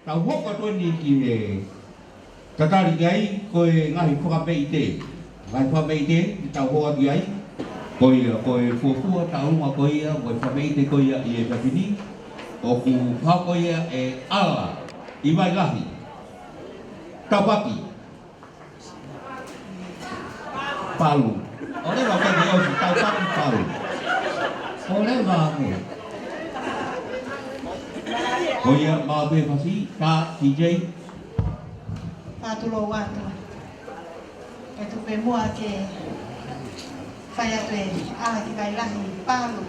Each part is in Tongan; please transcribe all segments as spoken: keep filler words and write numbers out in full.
Tau hoko atu eni ki he tatali ki ai, ko e ngaahi fakameʻite. Ngaahi fakameʻite, te tau hoko ki ai. Ko ia, ko e fuofua taulunga ko ia, ko e fakameʻite ko ia ʻi he efiafi ni. ʻOku hoko ia ʻe ʻAla ʻi Vailahi. Taupaki. Palu. ʻOleva ko e ʻosi, Taupaki Palu. ʻOleva ko. Ko ia mau pē fasi, ka T J. Pātulou atu. Ke tuku pē muʻa ke fai atu ʻe ʻAla ki Vailahi Palu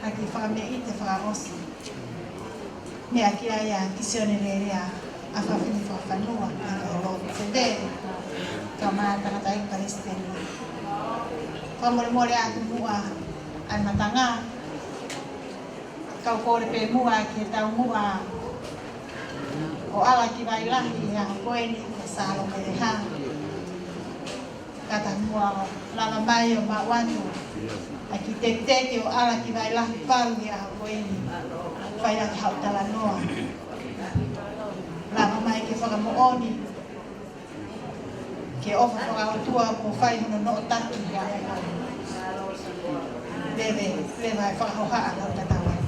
ha kiʻi fakameʻite fakaʻosi. Meʻa ki ai ʻa Kisione Lelea ʻa Fafine Fakafanua, ʻa Lord Sevele, kae ʻumaʻā tangataʻeiki palesiteni. Fakamolemole atu muʻa ʻa e matanga, kau kole pē muʻa ke tau muʻa ʻo ʻAla ki Vailahi he ʻaho ko eni, ko Sālote Leha. Kae ʻatā muʻa ʻo lava mai ʻo maʻu atu ʻa e kiʻi tekiteki ʻo ʻAla ki Vailahi Palu he ʻaho ko eni. Fai atu haʻo talanoa. Lava mai ke fakamoʻoni ki he ʻofa faka-ʻOtua kuo fai hono noʻotaki he ʻaho ko eni. Lele, lele mai fakahohaʻa kau tatau ai.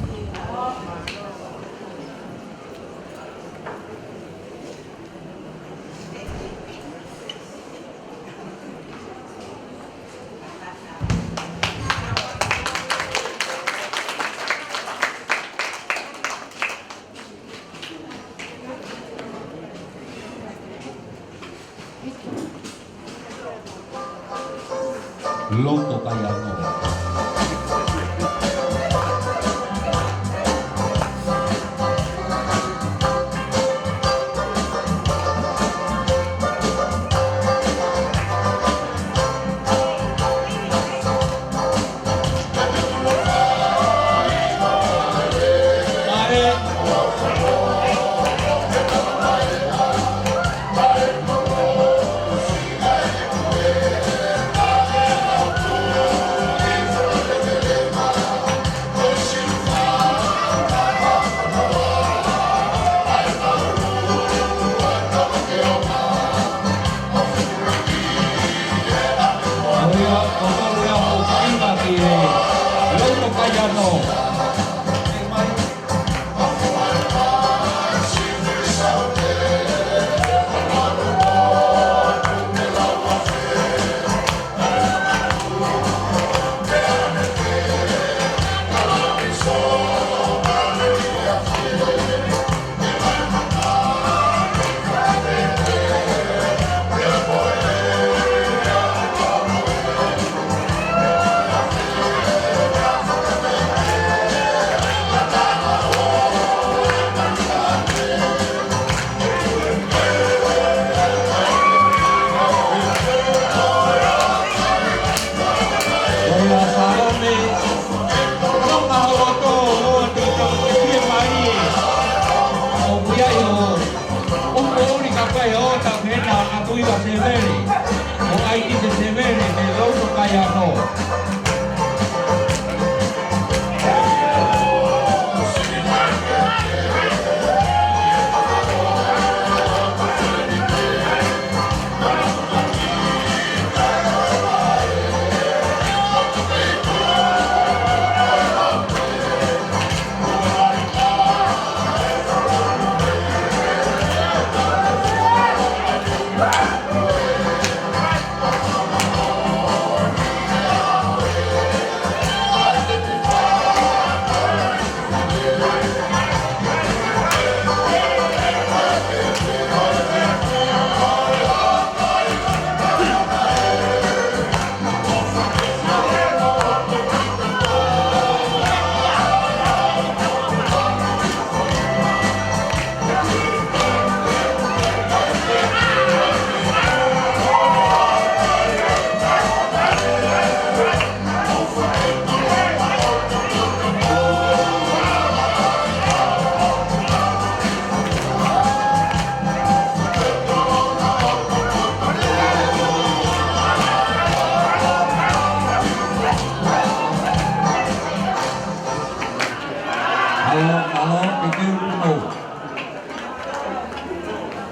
Loto Kaiano.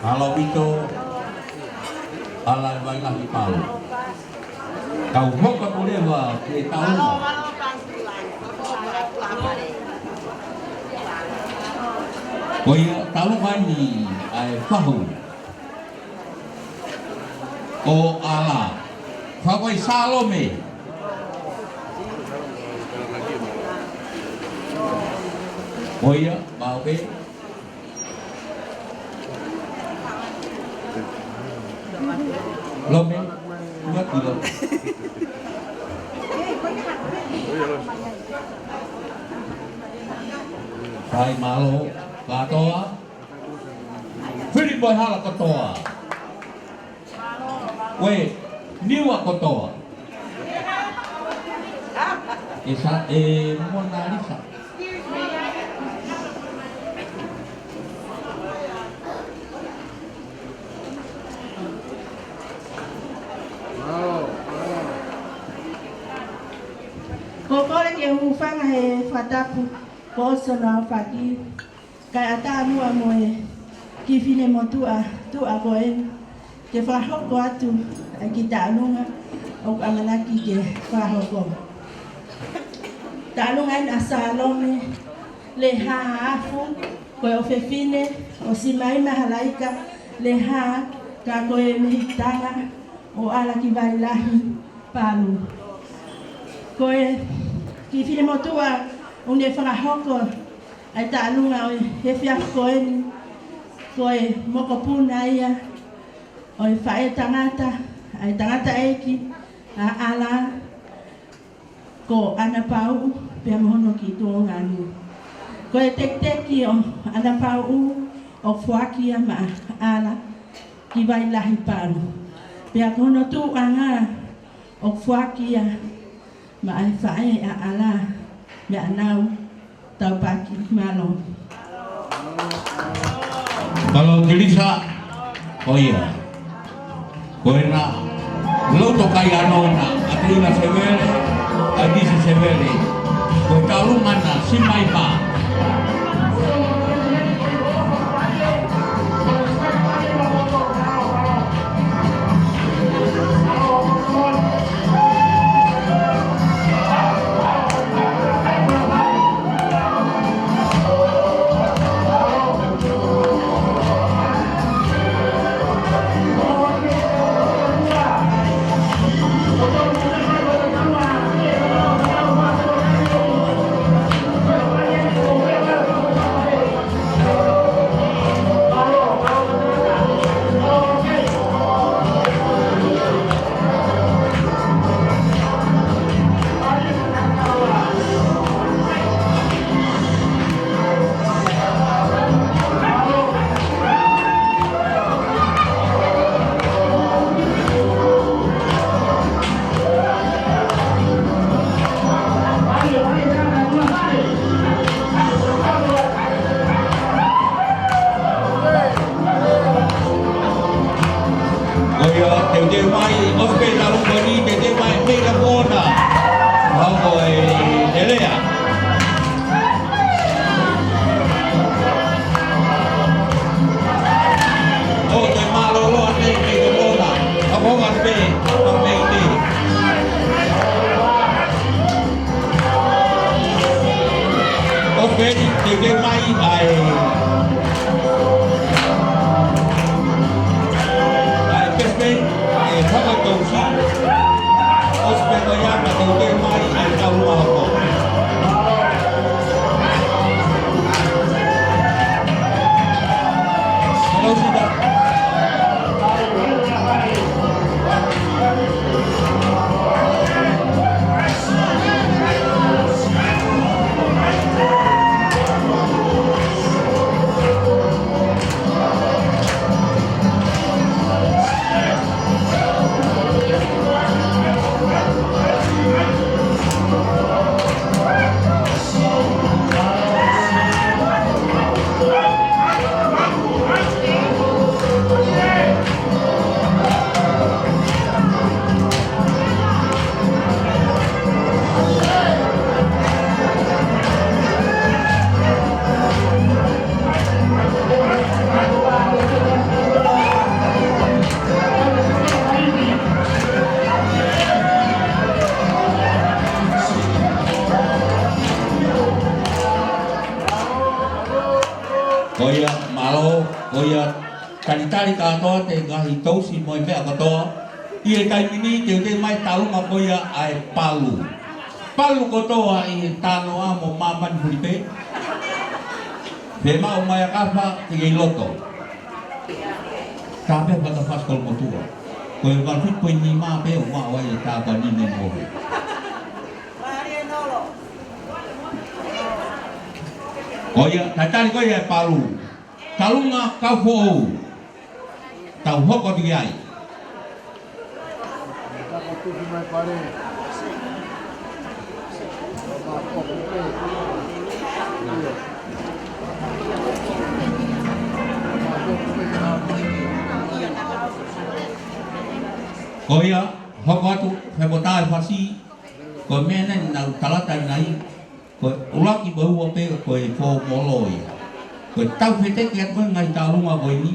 Alo Vito, ʻAla Vailahi Palu. Kau hoko atu leva ki he taʻu. Ko ia taʻu mai ni ʻa e fahu ʻo ʻAla. Fahu ʻa Salome. Ko ia, mau pē. Lome, ua kilo. Sai mālō, kātoa. Fili mo e hala kotoa. Ko e niua kotoa. ʻE sa, ʻe Mona Lisa. Ko e kole ke u hūfanga he fakatapu ko Sona Faki. Kae ʻatā muʻa mo e kiʻi finemotuʻa tuʻa ko eni ke fakahoko atu ʻa e kiʻi taʻalunga ʻoku ʻamanaki ke fakahoko. Taʻalunga eni ʻa Salome Lehaafu, ko e ʻofefine ʻo Simaima Halaika Lehā, ka ko e mehikitanga ʻo ʻAla ki Vailahi Palu. Ko e kiʻi finemotuʻa ʻoku ne fakahoko ʻa e taʻalunga ʻo e efiafi ko eni, ko e mokopuna ia ʻo e faʻētangata ʻa e tangataʻeiki ʻa ʻAla, ko ʻAna Pauʻu, pea mo hono kiʻi tuongaʻane. Ko e tekiteki ʻo ʻAna Pauʻu ʻoku foaki ia maʻa ʻAla ki Vailahi Palu. Pea ko hono tuʻuʻanga ʻoku foaki ia maʻa e faʻē ʻa ʻAla, meʻa nau taupaki. Mālō. Mālō Kilisa, ko ia. Ko ena, loto kai ano na, ʻa Kilina Sevele, ʻa Kilisa Sevele. Ko e taʻalunga na, Simaima. Ko ia, teuteu mai, ʻosi pē talu ko eni, teuteu mai, pē ka kona. Mau ko e, e lea. ʻO te mālōlō ʻa te, te, te kona. ʻA ko ʻosi pē, ʻa me te. ʻOsi pē, teuteu mai, ʻa e. ʻA e pēsipē, ʻe fakatousi. ʻOsi pē ko Ko ia, mālō, ko ia, talitali kātoa ʻa e ngaahi tousi mo e meʻa kātoa. ʻI he taimi ni te u teʻi mai Talunga ko ia ʻa e palu. Palu kotoa ʻi he tānoʻa mo māmani fulipē. Pea maʻu mai ʻa Kafa ki he loto. Tāpē pata fasikolo motuʻa. Ko e valu fitu poini nima pē ʻoku maʻu ai ʻe Tāpanini mo e. Ko ia, talitali ko ia ʻa e palu. Talunga kau foʻou. Tau hoko atu ki ai. Ko ia, hoko atu, he mo tā e fasi, ko e meʻa naʻe nau talata nai, ko e ʻuluaki mo e ua pē ko e fō molo ia. Ko e tau feteke atu ko e ngaahi Talunga ko eni.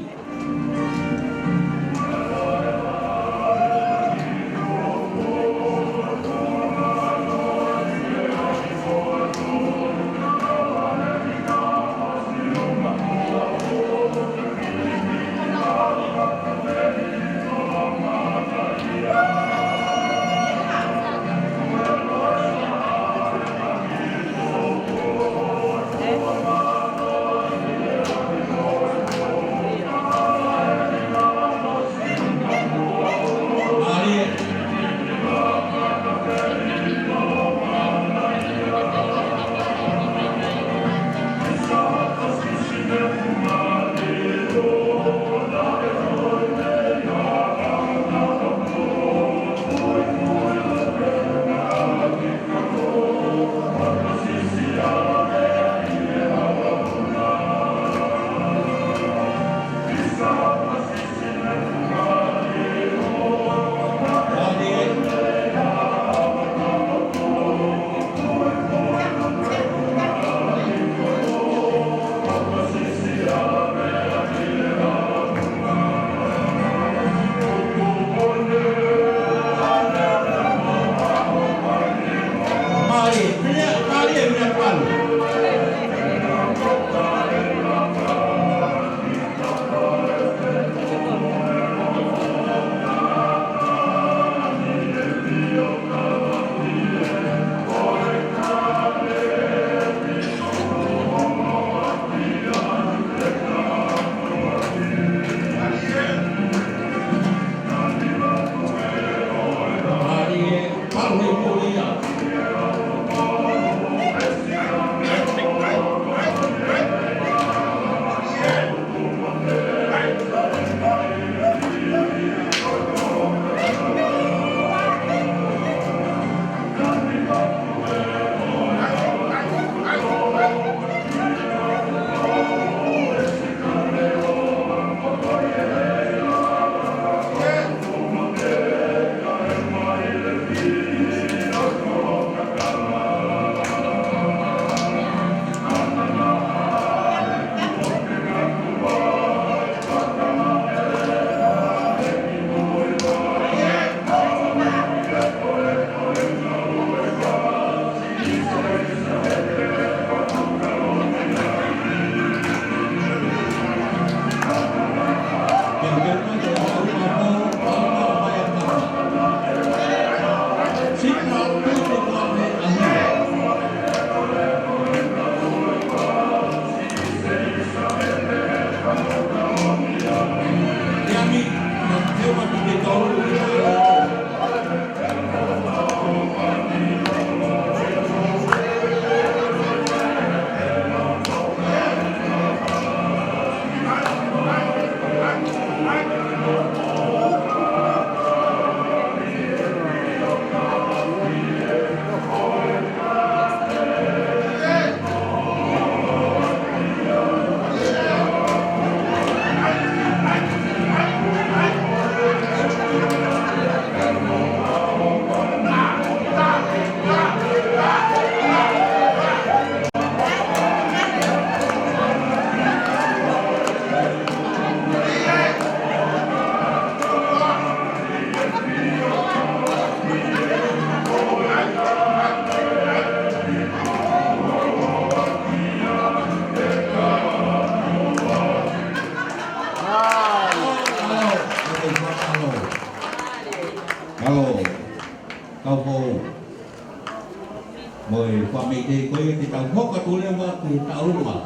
Mai te ko ia te tau hoko atu leva ki he taʻolunga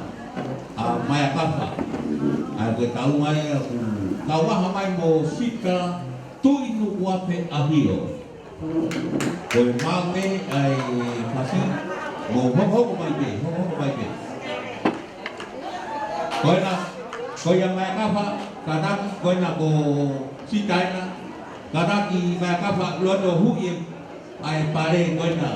ʻa Maekafa. ʻA ia ko e taʻolunga ia ʻoku kau vaha mai mo Sita Tuʻinukuafe ʻAhio. Ko e maʻu pē ʻa e fasi, mou hokohoko mai pē, hokohoko mai pē. Ko ena, ko ia Maekafa, kātaki, ko ena ko Sita ena, kātaki Maekafa, loto huʻi e ʻa e pale ko ena.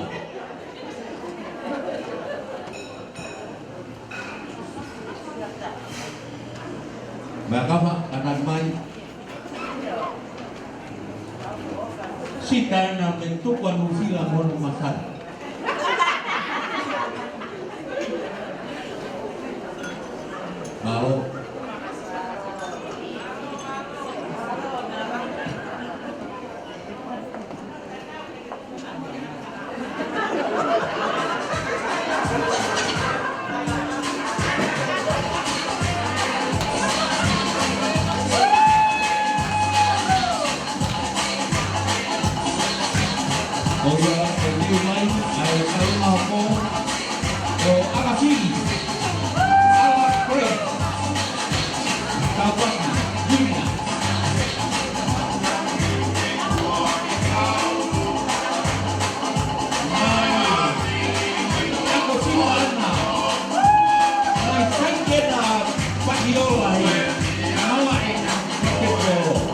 Maekafa, kātaki mai. Sita ena mei tuku ʻa Nuʻusila mo hono masani. Mālō. Ko ia e niu mai, ʻa e kaunga ko, ko ʻAkasili, ʻAla Krea. Tāpuaki, Junior. Mai, Ako Siva ana. Mai, Saikena, Pakiola, he. Nawa e, Pakiola.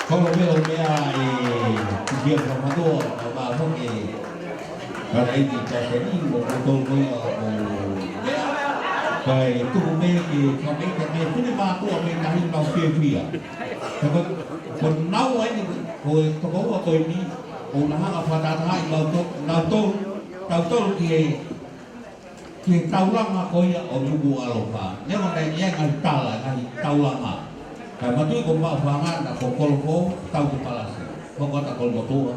Kolo meo mea e tukia ka mato, ka ma hoke. Ka ʻi he taimi ni, mo koutou ko ia ʻo meʻa. Ka e tuku mei he, ka mei he, mei he finemātuʻa mei tahi mau fiefia. Ka ko, ko nau ai ni, ko e tokoua ko eni, ʻoku na hanga fakatahaʻi mau to, nau to, tau to ki he, ki he taulanga ko ia ʻo Nukuʻalofa. Neongo naʻe ʻi ai e ngaahi tala, ngaahi taulanga. Ka matui ko mau fanga na ko Kolofo, tau ko Palasi. Ko kata Kolomotuʻa.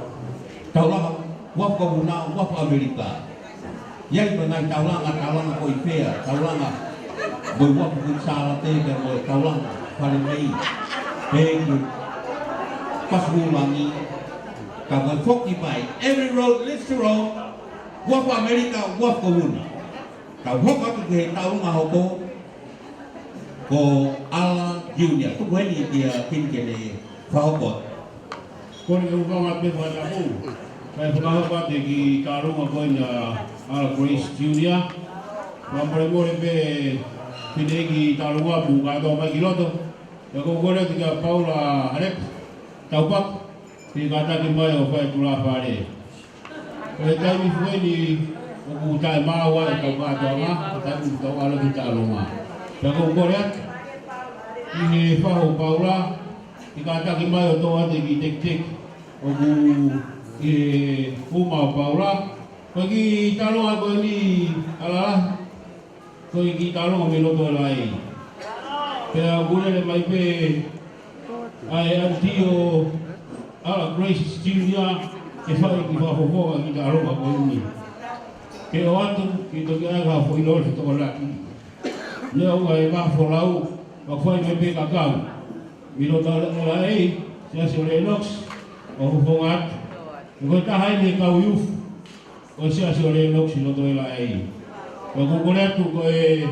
Taulanga, ua ko Vuna, ua ko ʻAmelika. ʻI ai mo e ngaahi taulanga, taulanga ko ʻIpea, taulanga. Mo e uafu Kuini Sālote, pea mo e taulanga fale mei, pea ki Pasikulangi, ka ko e foki mai, every road leads to Rome, uafu ʻAmelika, uafu ko Vuna. Tau hoko atu ki he taulanga hopo, ko Ala Junior. Tuku heni kia Pini ke ne fakahoko. Kole ke u fakaʻamu pē fakatapu. Kae fakahoko atu e kiʻi taulanga ko eni ʻa Ala Grace Junior. Fakamolemole pē Pini, kiʻi taulanga pē kātoa mai ki loto. Pea ʻoku ou kole atu kia Paula Halep, Taupaku, ke kātaki mai ʻo fai tulafale. Ko e taimi foki eni ʻoku taʻemaau ai ʻetau kātoanga, taimi ʻoku tau ʻalu ki he taulanga. Pea ʻoku ou kole atu ki he fahu ʻo Paula, ke kātaki mai ʻo toʻo atu e kiʻi tekiteki ʻoku ʻi he uma ʻo Paula. Ko e kiʻi taulanga ko eni, Ala, ko e kiʻi taulanga mei loto ʻi Laʻeʻi. Pea ʻoku lele mai pē ʻa e aunty ʻo Ala Grace Junior ke fai e kiʻi fakafofonga e kiʻi taulanga ko eni. Ke ʻoatu ke toki ʻai ha foʻi lole he Tokonaki. Neongo e vā folau, ka fai mai pē kakau mei loto ʻi Laʻeʻi, Siasi ʻo Lennox, ʻo fakafofonga atu. Ko e taha eni e kau youth ʻo e Siasi ʻo Lennox ʻi loto ʻi Laʻeʻi. Pea ʻoku ou kole atu ko e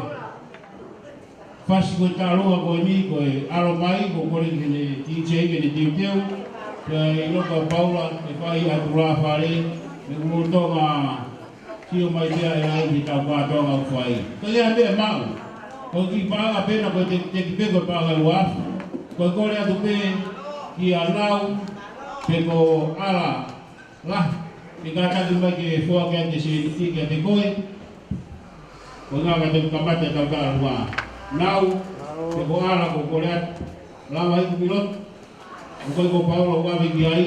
fasi ko e taulanga ko eni, ko e ʻalu mai, ʻoku ou kole ki heʻene DJ ke ne teuteu. Pea ʻi loto ʻa Paula, ke fai ʻa e tulafale, mei he Lolotonga, sio mai pē ʻe Laʻeʻi ki heʻetau kātoanga ʻoku fai. Ko ia pē maʻu. Ko e kiʻi paʻanga pē ena, ko e tekiteki pē ko e paʻanga ʻe uaafe. Ko e kole atu pē kia Nau, pe ko Ala, Lahi, ke kātaki mai ke foaki atu e sēniti kiate koe. Ko e ʻuhinga ka te kamata ʻetau taulanga. Nau, pe ko Ala, ʻoku ou kole atu. Lava hiki ki loto. ʻOku ʻikai ko Paula ʻoku ʻave ki ai.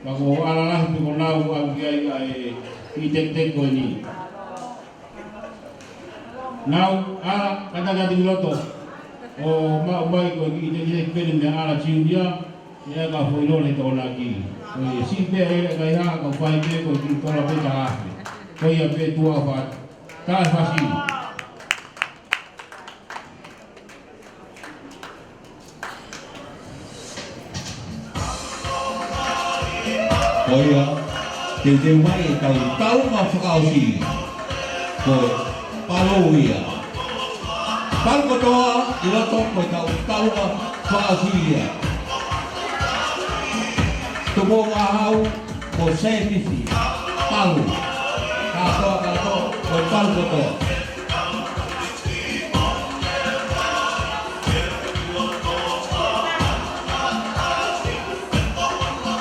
Ka ko Ala Lahi pe ko Nau ʻoku ʻave ki ai ʻa e kiʻi tekiteki ko eni. Nau, Ala, kātaki atu ki loto. ʻO maʻu mai ko e kiʻi tekiteki pē eni meia Ala Junior, ʻe ʻai ha foʻi lole he Tokonaki. Ko e siʻi pē ʻa e lele ʻa e kaihaʻa, ka ʻoku fai pē ko e kiʻi tola pē taha afe. Ko ia pē tuʻa ʻofa. Taʻefasi. Ko ia, teuteu mai ʻetau taulanga fakaʻosi. Ko Palu ia. Palu kotoa ʻi loto, ko ʻetau taulanga fakaʻosi ia. Tupu Vahau, ko Sēmisi, Palu. Kātoa, kātoa, ko Palu kotoa.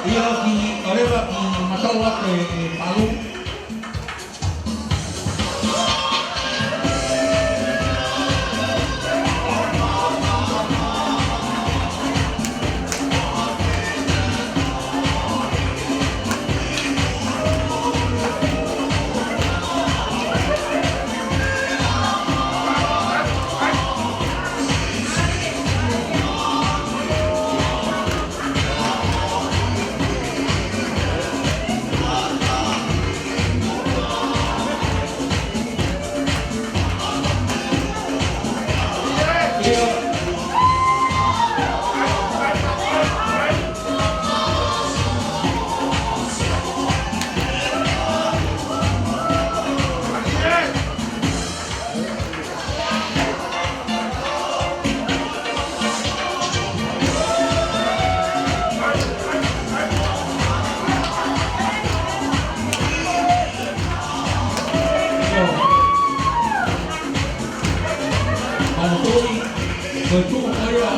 ʻIo, kiʻi ʻoleva kiʻi matala ke Palu. Manatuʻi, ko e tuʻu ko ia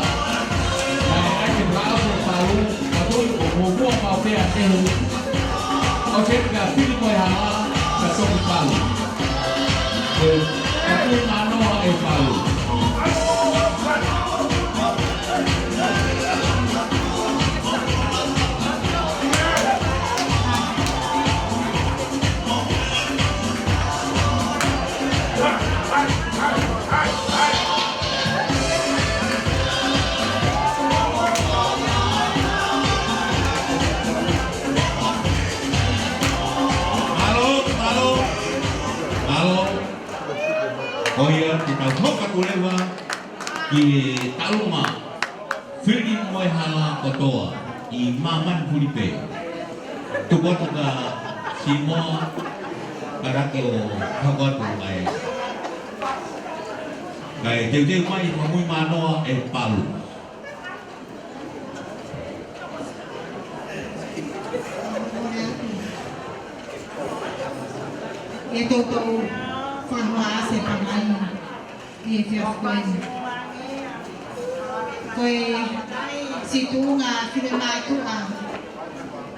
ʻa e ʻaitemi fakaʻosi ʻo Palu, manatuʻi ʻoku muʻomuʻa maʻu pē ʻa e tehu. ʻOsi eni ka fili ko e hala, ka toki Palu. Ko e, ka tuʻu manoa ʻe Palu. Mālō, mālō, mālō. Ko ia, te tau toka Ko leva ki he taʻu ma fili mo e hala kotoa ʻi māmani fuli pē. Tuku atu kia Simoa, ka laki ʻo hoko atu mai. Kae teuteu mai mo mui manoa e palu. ʻE toutou fakahoa ʻa e pangai ʻi he efiafi ko eni. Ko e situʻunga finemātuʻa,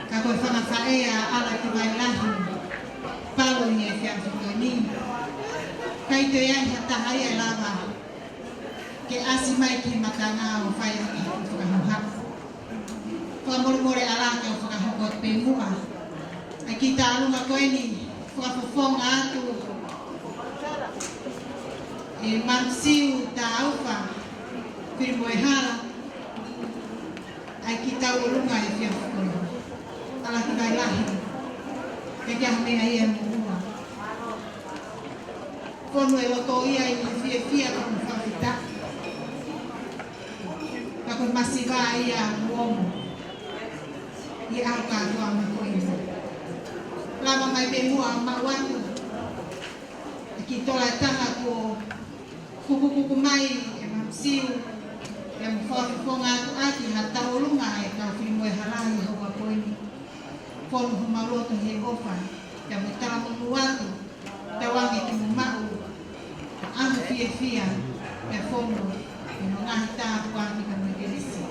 ka ko e fanga faʻē ʻa ʻAlakivailahi palu ʻi he efiafi ko eni. ʻIkai toe ʻi ai ha taha ia ʻe lava ke ʻasi mai ki he matanga ʻo fai ha kiʻi fakahoha. Fakamolemole ʻa e laki ʻo fakahoko atu pē muʻa ʻa e kiʻi tālunga ko eni, fakafofonga atu ʻe Masiu Taufa Filimoehala ʻa e kiʻi tauʻolunga ʻi he efiafi ko eni. ʻAlakivailahi, ʻikai ke ʻi ai ha meʻa ia ʻe moʻua. Fonu e loto ia ʻi he fiefia ka mo e fakafetaʻi. Ka ko e masiva ia ʻoku omo ʻi he ʻaho kātoa mai ko eni. Lava mai pē muʻa ʻo maʻu atu e kiʻi tola ʻe taha kuo kukukuku mai ʻe Masiu, pea mo fakafofonga atu ʻaki ha tauʻolunga ʻa e kau Filimoehala ʻi he houa ko eni. Fonu homau loto he ʻofa, pea mo e talamonū atu, tauange ke mou maʻu ha ʻaho fiefia, pea fonu ʻi hono ngaahi tāpuaki ka mo e kelesi.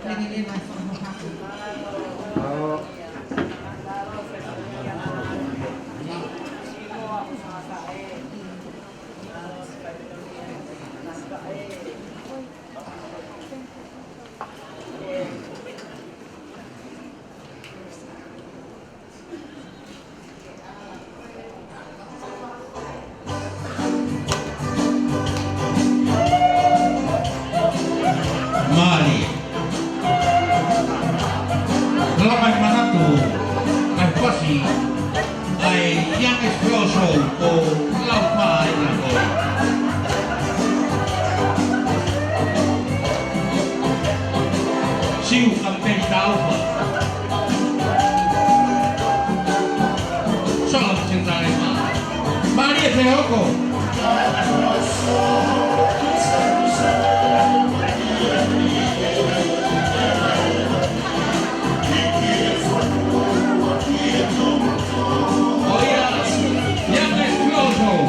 Lelei leva e fakahoha. Mālie. Lava e manatu, ʻa e fasi, ʻa e Young Explosion ʻo Laupaʻa ʻi he ʻaho ni. Siu Kapiteni Taufa. Solo Sentare ma. Mālie e fehoko. Oh, yeah. Young Explosion.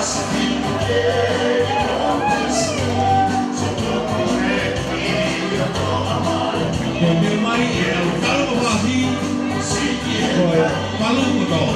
Ko e meʻa mai ʻe au talo ko fasi, ko e palu kotoa.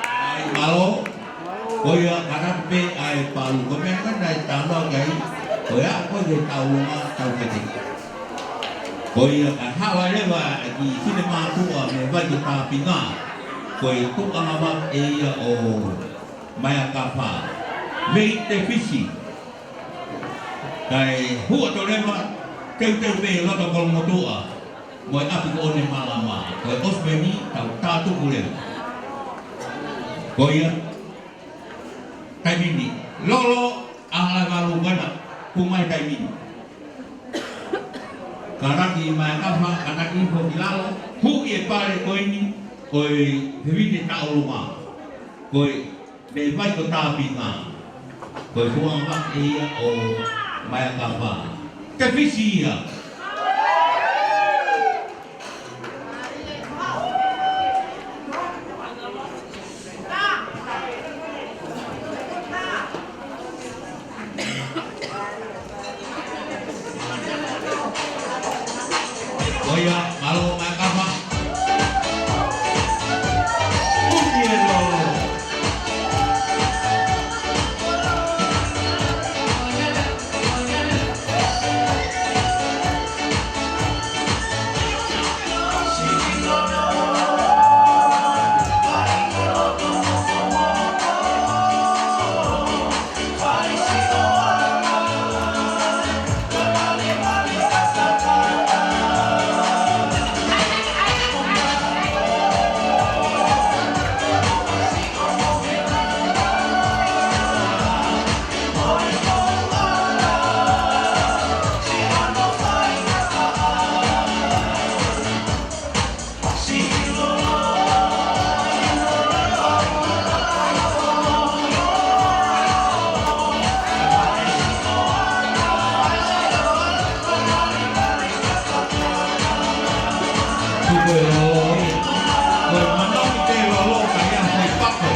ʻAi, mālō. Ko ia, kātaki pē ʻa e palu. Ko e meʻa ko ē naʻe talanoa ki ai, ko ia ko e taulunga tau kete. Ko ia ka hala leva ʻa e kiʻi finemātuʻa mei Vai ko Tāpinga. Ko e tuʻa lava ʻe ia ʻo Maiakafa. Mei Tefisi. Kae hū atu leva, teuteu pē loto Kolomotuʻa. Mo e ʻapi ko ʻOnemalama. Ko e ʻosi pē ni, tau tātuku leva. Ko ia, taimi ni. Lolo, ʻaho ʻe valu ko ena, pumai taimi ni. Kātaki Maiakafa, kātaki hifo ki lalo, hū ʻi he pale ko eni, ko e fefine taulunga. Ko e mei Vai ko Tāpinga. Ko e tuʻa lava ʻe ia ʻo Maiakafa. Tefisi ia. Ko ia, mālō Maiakafa. Kuti e lolo. Tuku e lolo ia. Ko e manao ʻi he lolo ka ia hoi pako.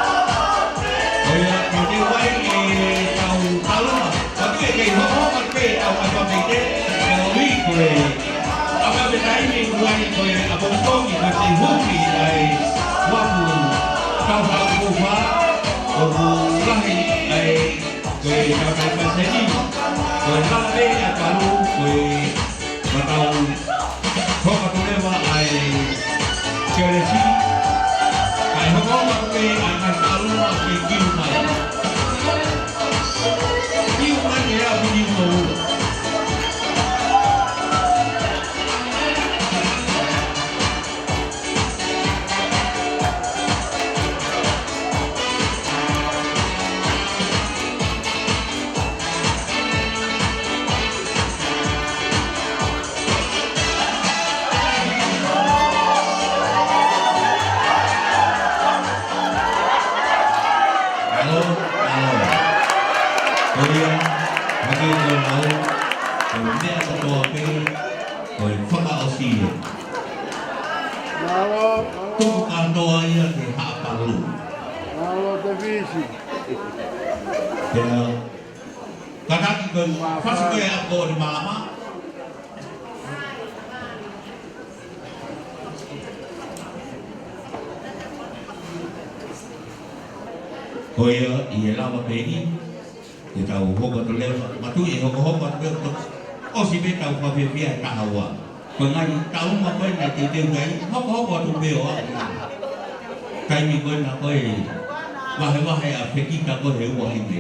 Ko ia, ke teu ai ʻetau talanoa. Ka tuku ke kei hokohoko pē ʻetau ʻapameite, ʻe ui ko e ʻapameite taimi ʻoku ʻi ai ko e ʻapongipongi, ko e tei huki ai uafu tau hau kufa, ʻoku lahi ai ko e tau kai paseni, ko e lava pē ʻa e palu, ko e matau. Hoko atu leva ʻa e kelesi, kae hoko atu pē ʻa e ngaahi talanoa ke kiu mai. Kiu mai e au ki ni mo. Mālō, mālō. Ko ia, hake ko e mau, ko e meʻa kotoa pē, ko e fakaʻosi ia. Mālō, mālō. Tuku kātoa ia ke haʻapalu. Mālō Tefisi. Pea, kātaki ko e fasi ko e ʻapi ko ʻOnemalama. Ko ia ʻi he lava pē ni, ke tau hoko atu leva, matuʻi e hokohoko atu pē ʻo ʻosi pē tau fakafiefia he taha ua. Ko e ngaahi taʻu uma ko ē naʻe teuteu ki ai, hokohoko atu pē ʻo aʻu ki he taimi ko ena ko e vahevahe ʻa Fekita ko ē he ua hipe.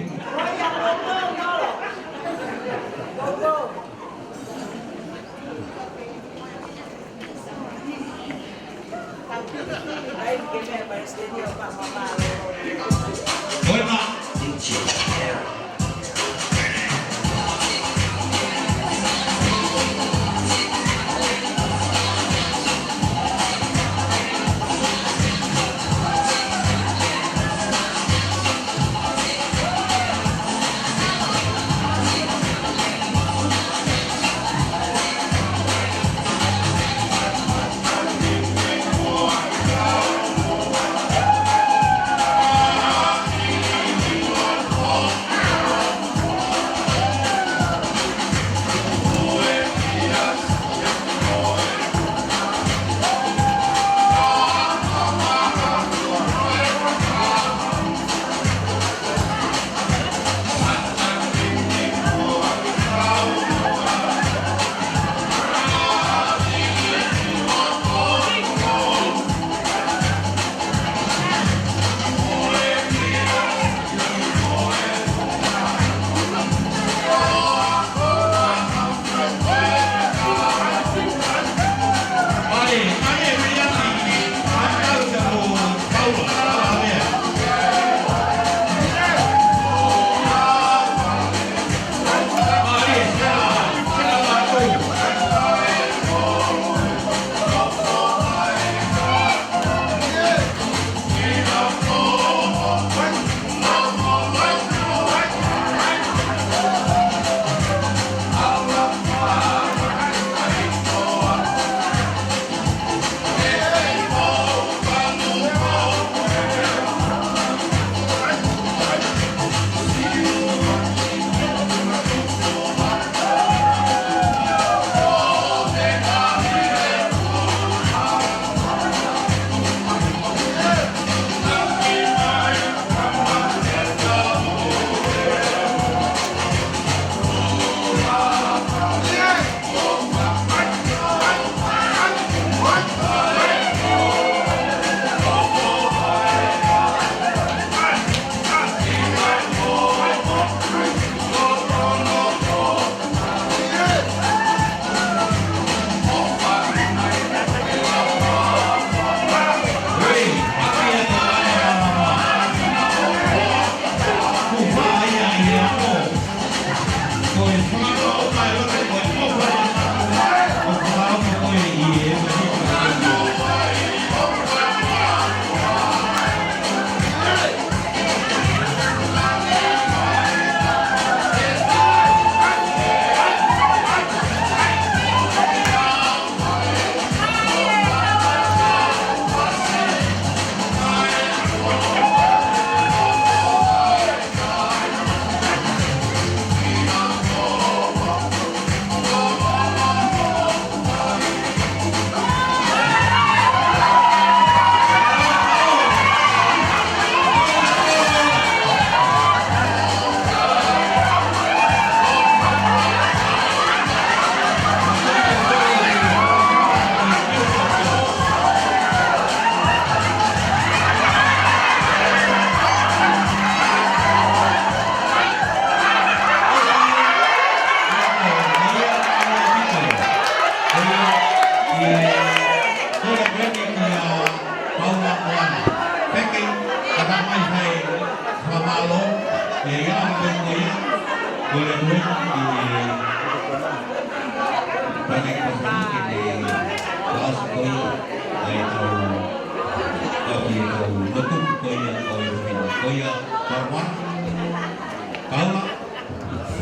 Paula,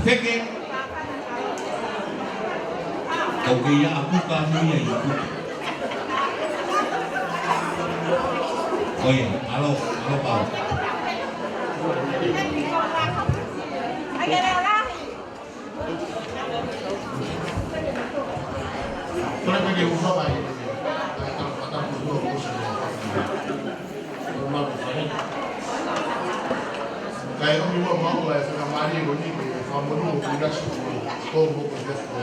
Feke. Kau kei ʻaʻaku ka nui ai ʻaʻaku. ʻOi, ʻalo, ʻalo Paula. ʻOmi muʻa maua e faingamālie ko eni ke fakamonū mo tuʻinasi ko e kō mo ko e fefo.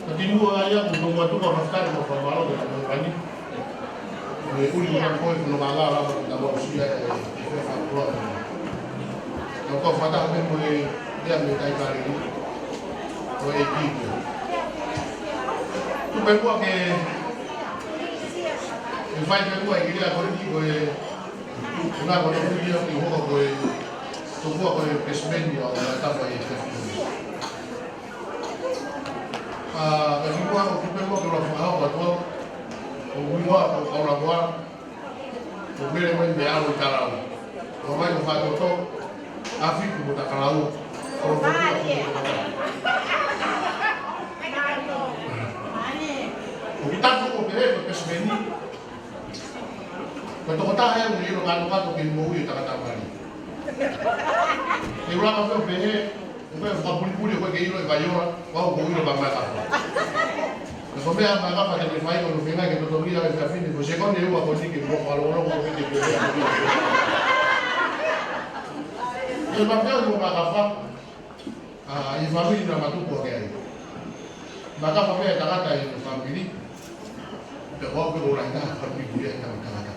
Ka kimuʻa ai ʻoku ou tau matuku fakafetaʻi mo fakamālō ki he kōmipani. Mo e ʻuli ko e ko e ko no ngala lava ki tama usia e fefo ko. Tau kau fakataha pē mo e lea mei Taikaleli. Ko e ʻEiki. Tuku pē muʻa ke, ke fai pē muʻa e kiʻi lea ko eni ko e Ko e ngaahi ko e ʻuhinga ke hoko ko e, tokua ko e pesimeni ʻo e tapa ʻi he fefine. ʻA, ka kimuʻa ʻoku ou pehē muʻa ke u lava fakahoko atu au. ʻOku ou muʻa ko e kau lava. ʻOku mele mai mei ʻAlo ʻi Talau. ʻOku mai ko Fatoto. ʻAfiku mo Takalau. ʻOku ou muʻa ko e kau lava. ʻOku tapu ko e pehē ko e pesimeni. Ko e tokotaha ʻe ʻilo kātoa kātoa ki he moʻui ʻo e tangata mali. ʻE ʻuluaki pē ʻo pehē, ʻo pehē fakapulipuli ʻo ke ʻilo e Vaiola, ʻoku ou ʻilo pē Maekafa. Ka ko e meʻa Maekafa te ne fai ʻo ne feinga ke totongi ʻa e fefine, ko e sekoni ʻe ua ko eni ke mo fakalongolongo ʻo ke te pehē. ʻE mafeo mo Maekafa, ʻa, ʻi he fāmili naʻa ma tupu hake ai. Maekafa pē ʻa e tangata ʻi he fāmili. Pea ko au pē ko e lahi taha fāmili ʻi he tangata.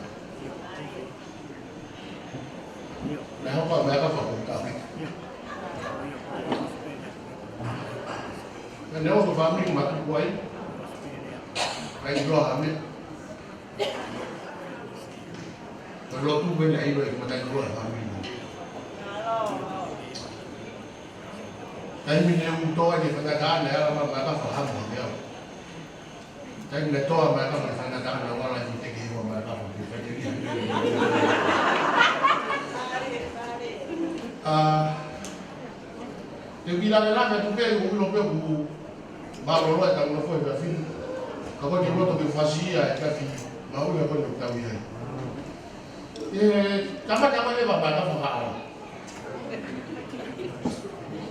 Naʻe hoko ʻa Maekafa ko e kau. Naʻe ʻosi ko e fāmili ma tupu ai. Kai loa ame. Ko e lotu pē naʻe ʻilo ʻe he matai loa fāmili. Taimi naʻe u toa ki he faingataʻa naʻe ala mai Maekafa hamu hake au. Taimi naʻe toa Maekafa ki he faingataʻa naʻe ala mai te ke hiva Maekafa ki he faingataʻa. ʻA, te u kiʻi langilangi atu pē, ʻoku ou ʻilo pē ʻoku mālōlō e tau nofo he efiafi ni. Ka ko e ke loto ke fasi ia e efiafi, ma ui a ko e tau ia. E, tama tama e va Maekafa ʻa.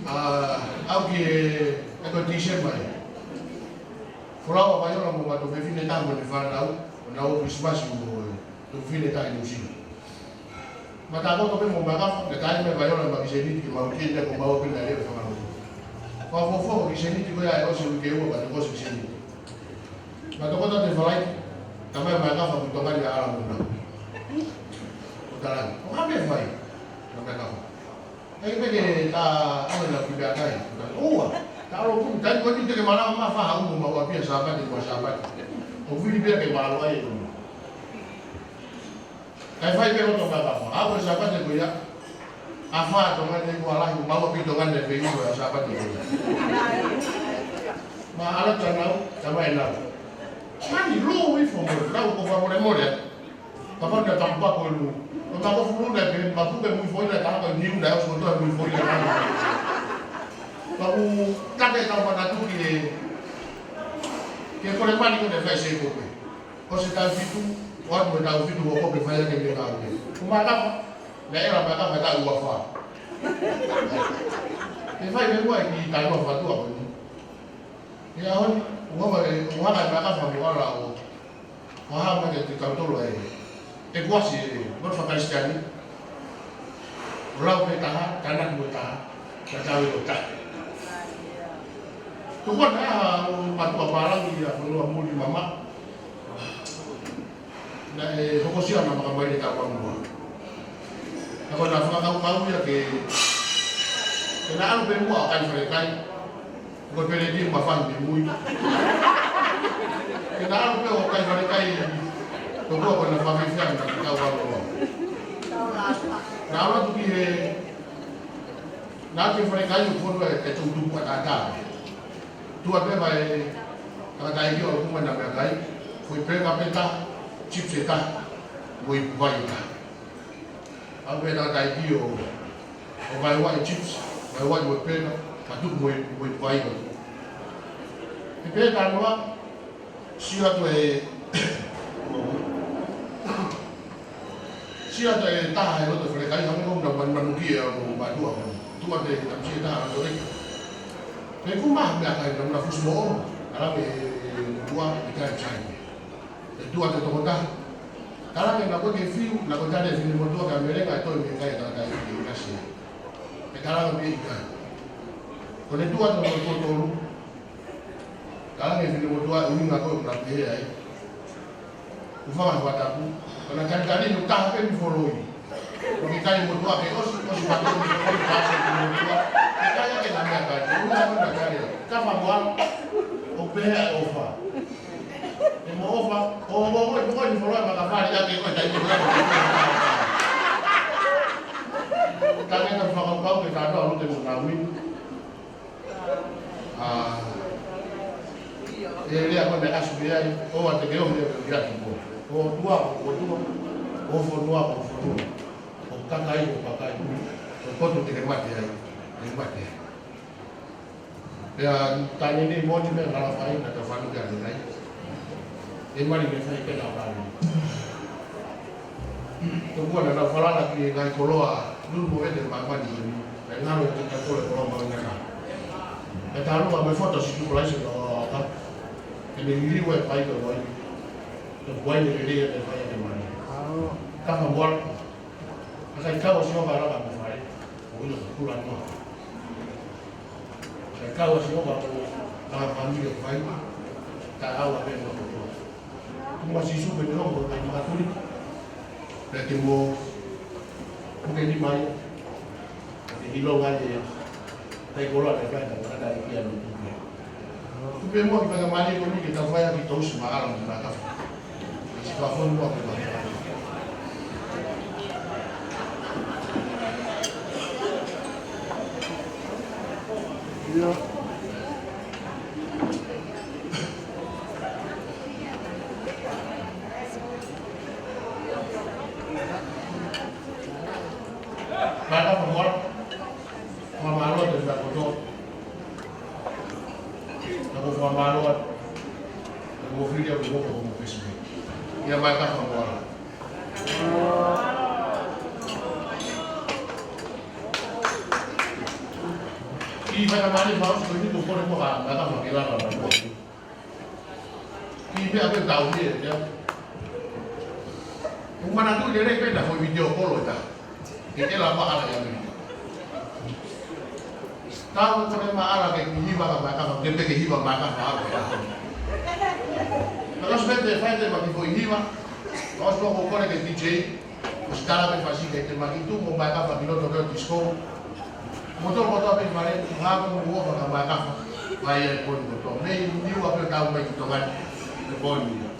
ʻA, au ki he, e ko Tīsema ē. Folau ʻa Vaiola mo e tuofefine taha mo ʻene fānau, ʻo nau ō Kilisimasi mo e tuofefine taha ʻi Nuʻusila. Ma tā koto pē mo Maekafa, naʻe taimi mai Vaiola mo Kiseniti ke mau ki he ko mau pē naʻe lele fakalotu. Ko e fuofua ko Kiseniti ko ia ʻe ʻosi uike ua ka te ko ʻosi Kiseniti. Ma tokoto te falai, tama Maekafa ki Tonga ni ʻa ala muna. Ko Talani. Ko ka me fai, na Maekafa. ʻE peke ta ame na ki Beakai. Ua, ta alo ku, taimi ko eni te ke malanga ma faha umu ma ua pia Sāpate mo Sāpate. ʻO fili pē ke mālō ai e umu. Kae fai pē ʻo Tonga ka fa. ʻA ko e Sāpate ko ia. ʻA fa Tonga ni ko ala i ko maua pē Tonga ni pē i ko e Sāpate ko ia. Ma ala ta nau, ta mai nau. Mani lō i fo mo, nau ko fa mole mole. Ka fa na tampa ko lu. Ko ta ko fulu na pē, ma puke mui foʻi na ta ko niu na, ʻosi ko toa mui foʻi na. Ka ku take ta ma na tuki e. Ke kole mani ko ne fai se ko pē. ʻOsi e taʻu fitu, ʻo atu e taʻu fitu ʻo ko pē fai ake me ka ake. Ko Maekafa, naʻe ʻela Maekafa taʻu ua fā. Ke fai me ua e ki taʻu ua fā tua ko ni. Ia honi, ua ma e, ua ma e Maekafa mo ala ʻo. ʻO ha ma ke te kau tolo e. E kuasi e, not for Christian. ʻO lau pē taha, tānaki mo taha, ka tau e ko taha. Tuku ana ha ʻo mātuʻa pālangi ʻa Fonua Muli Mama. Naʻe hokosia na makamai le tau anua. Ka ko na fakakaukau ia ke, ke na alu pē muʻa ʻo kai falekai. Ko e peleti ma fai me mui. Ke na alu pē ʻo kai falekai. Ko ko ko na fai fea na tau anua. Na alu atu ki he, na ke falekai ʻo kono e, e tutupu a tata. Tua pē mai, tangataʻeiki ʻo kuma na meʻakai, foʻi peka pē taha, chips ʻe taha, mo ipu vai ʻe taha. ʻAlu pē tangataʻeiki ʻo, ʻo vaeua e chips, vaeua e peka, ka tuku mo i, mo ipu vai ʻe taha. ʻE pē ka noa, sio atu e, Sio atu e taha he loto falekai, hangē ko na man manuki e au mo mātuʻa ko. Tuʻa te tamsi e taha ko reki. Pe ku ma meʻakai na na fusi mo. Ala me tua i kai chai. Pe tuʻa te tokotaha. Kalanga naʻe ʻikai ke fiu, naʻe ʻikai ke tali ʻe Finemotuʻa ke melenga ʻa e toʻo mei he kai ʻa e tangataʻeiki ʻi ʻIkasi. Pea kalanga mei he kai. Ko e tuʻa ʻo e motuʻa tolu. Kalanga ʻe Finemotuʻa ʻuhinga ko ē naʻe pehē ai. Kuo fanga fakatapu. Ko ʻena talitali ʻoku taha pē mei Foloi. Ko e kai motuʻa ke ʻosi, ʻosi fakatapu mei Foloi, pasi Finemotuʻa. Ke kai ake na mea kai. ʻUhinga ko ʻena tali. Kafa mo ala. ʻOku pehē ʻa e ʻofa. ʻE mo ʻofa, ʻo, ʻo, ʻo, ʻo, ʻo, ʻo, ʻo, ʻo, makafali ake ko e taimi ko ē. Tane ka fakapau ke kātoa ʻo lute mo Naomi. ʻA, ʻe lea ko ē naʻe ʻasi pē ai, ʻoua te ke ʻomi ʻe ke ʻiate koe. ʻOtua, ʻotua, ʻo fonua, ʻo fonua. ʻO kakai, ʻo kakai. ʻO potu te ke mate ai, te ke mate ai. Pea tane ni moni me ngala fai na ta fanu ke ane nai. ʻE mali me fai ke na fai. Tokua na na falala ki he ngaahi koloa, nunu mo ete ma mani ni. Pea ngalo e te ka kole koloa ma ngana. Pea talu ma me foto si tu kula isi no ka. Ke ne liliu e fai ke wai. Ke wai ne lelei e fai ke mani. Ka ka mual. Ka kai kau si o ka la ka me fai. Ko ina kula no. Sai kau ʻa Sihova ko e fāmili ʻoku fai, taʻau ʻa pē mo kotoa. Tuku ʻa Sīsū pē te ongo ʻo kai makatuli. Pea te mo, puke ni mai, pea te hilo ngai e, tai koloa te kai ta kata i kia no tuke. Tupe mo ki fai ka mali ko ni ke tau fai ʻaki tousi ma ala mo na kafa. Mālō, mālō. Ka ko fakamālō atu. Ka ko fili au ko ko mo pesi. Ia mai ka fakamālō. ʻI he faingamālie fakaʻosi ko eni ko kole ko ka, ka ka fakela ka ka. ʻI he meʻa pē tau mie, ia. ʻOku manatuʻi lelei pē na foʻi video kolo ʻe taha. Ke ke lava ala ia mei. Tau ko ne ma ala ke hiva ka makafa, ke pe ke hiva makafa ala ia. Na kasi pē te fai te maki foʻi hiva. Kasi pē ko kole ke D J. Ko si tala pē fasi ke te maki tu mo makafa ki loto ke o disco. Mo tō mo tō pē fale, ngā mo mo ka makafa. Mai e poni mo tō. Mei ni ua pē tau mai ki Tonga ni. E poni.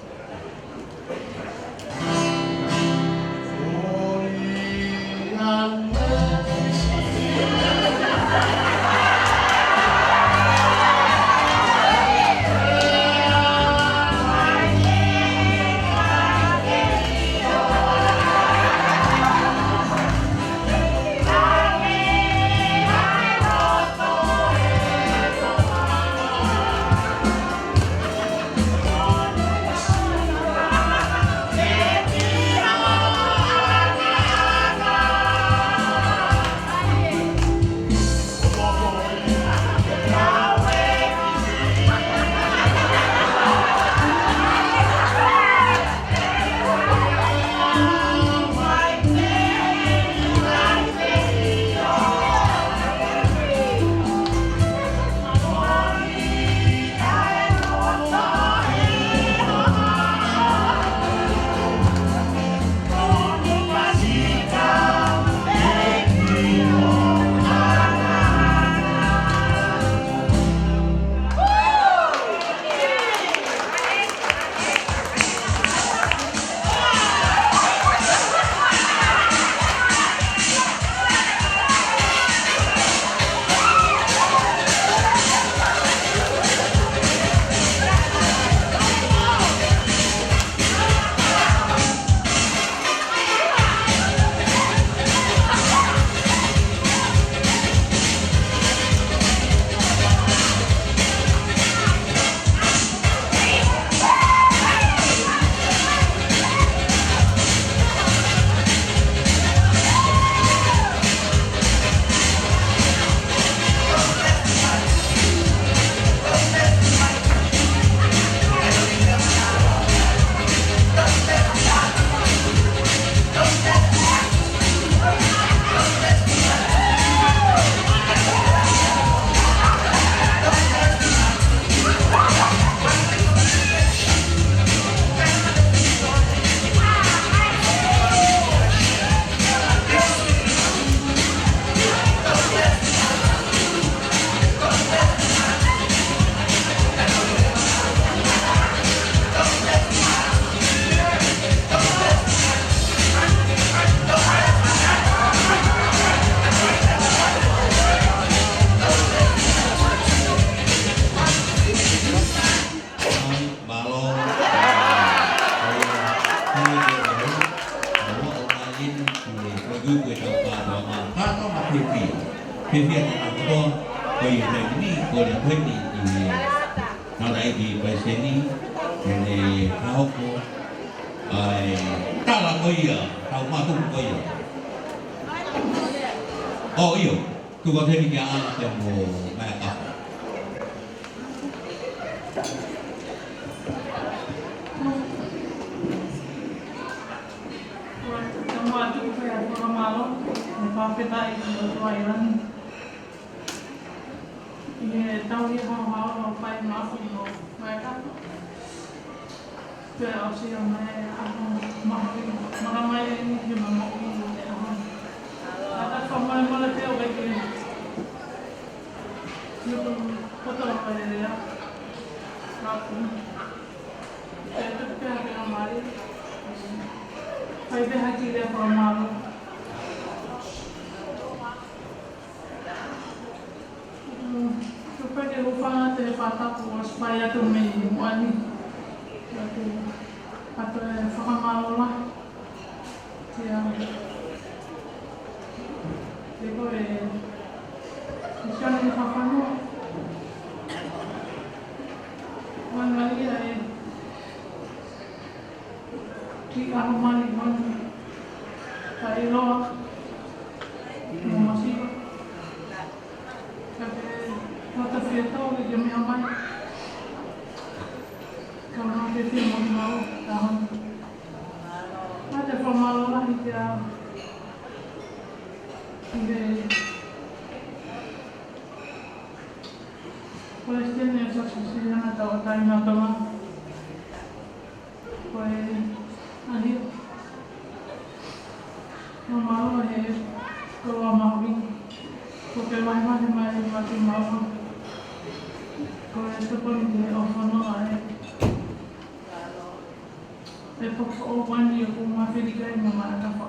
Fiefia atu kātoa, ko ia he taimi ni, ko e lea ko eni ʻa e Tangataʻeiki Palesiteni, ʻene fakahoko ʻa e tala ko ia, tau mātuku ko ia. ʻOi, tuku atu heni kia Ana pea mo Maia Kafa. Right, ka mau atu pē ʻa e fakamālō, ʻe fakafetaʻi ki he ʻOtua ʻi langi. ʻI he tauhi haohaoa ʻo Paimaafi mo Maia Kafa. Pea ʻosi ʻa e ʻaho mahuʻinga, mahuʻinga mai eni ki he moʻui ʻo e ʻaho. ʻA e fakamolemole pē ʻoku ʻikai ke u poto ʻo e lea. Ka ʻoku ou pehē pē ha fakamālō. Fai pē ha kiʻi lea fakamālō. Mm, tuku pē ke u hūfanga he fakatapu ʻoku fai atu mei muʻa ni. Ka ʻoku ou ʻoatu e fakamālō lahi kia, kia koe, Misiona ʻi Fakafanua. Ua ngali ia e kiʻi ʻaho mali mali. Ka ʻiloa mo masiva. Ka ke hota fia tau ke ke meʻa mai. Ka mau ke fia mo mau, ka hon. Ka te fakamālō lahi kia, ki he Palesiteni ʻo e Siasi Uēsiliana Tauʻatāina ʻo Tonga. Ko e ʻaho ni, fakamālō he koloa mahuʻinga. Ko e vahevahe mai ʻa e Mati Maua. Ko e tokoni ki he ʻofa noa ē. ʻE poko o wani ʻoku mafilikai mo Maia Kafa.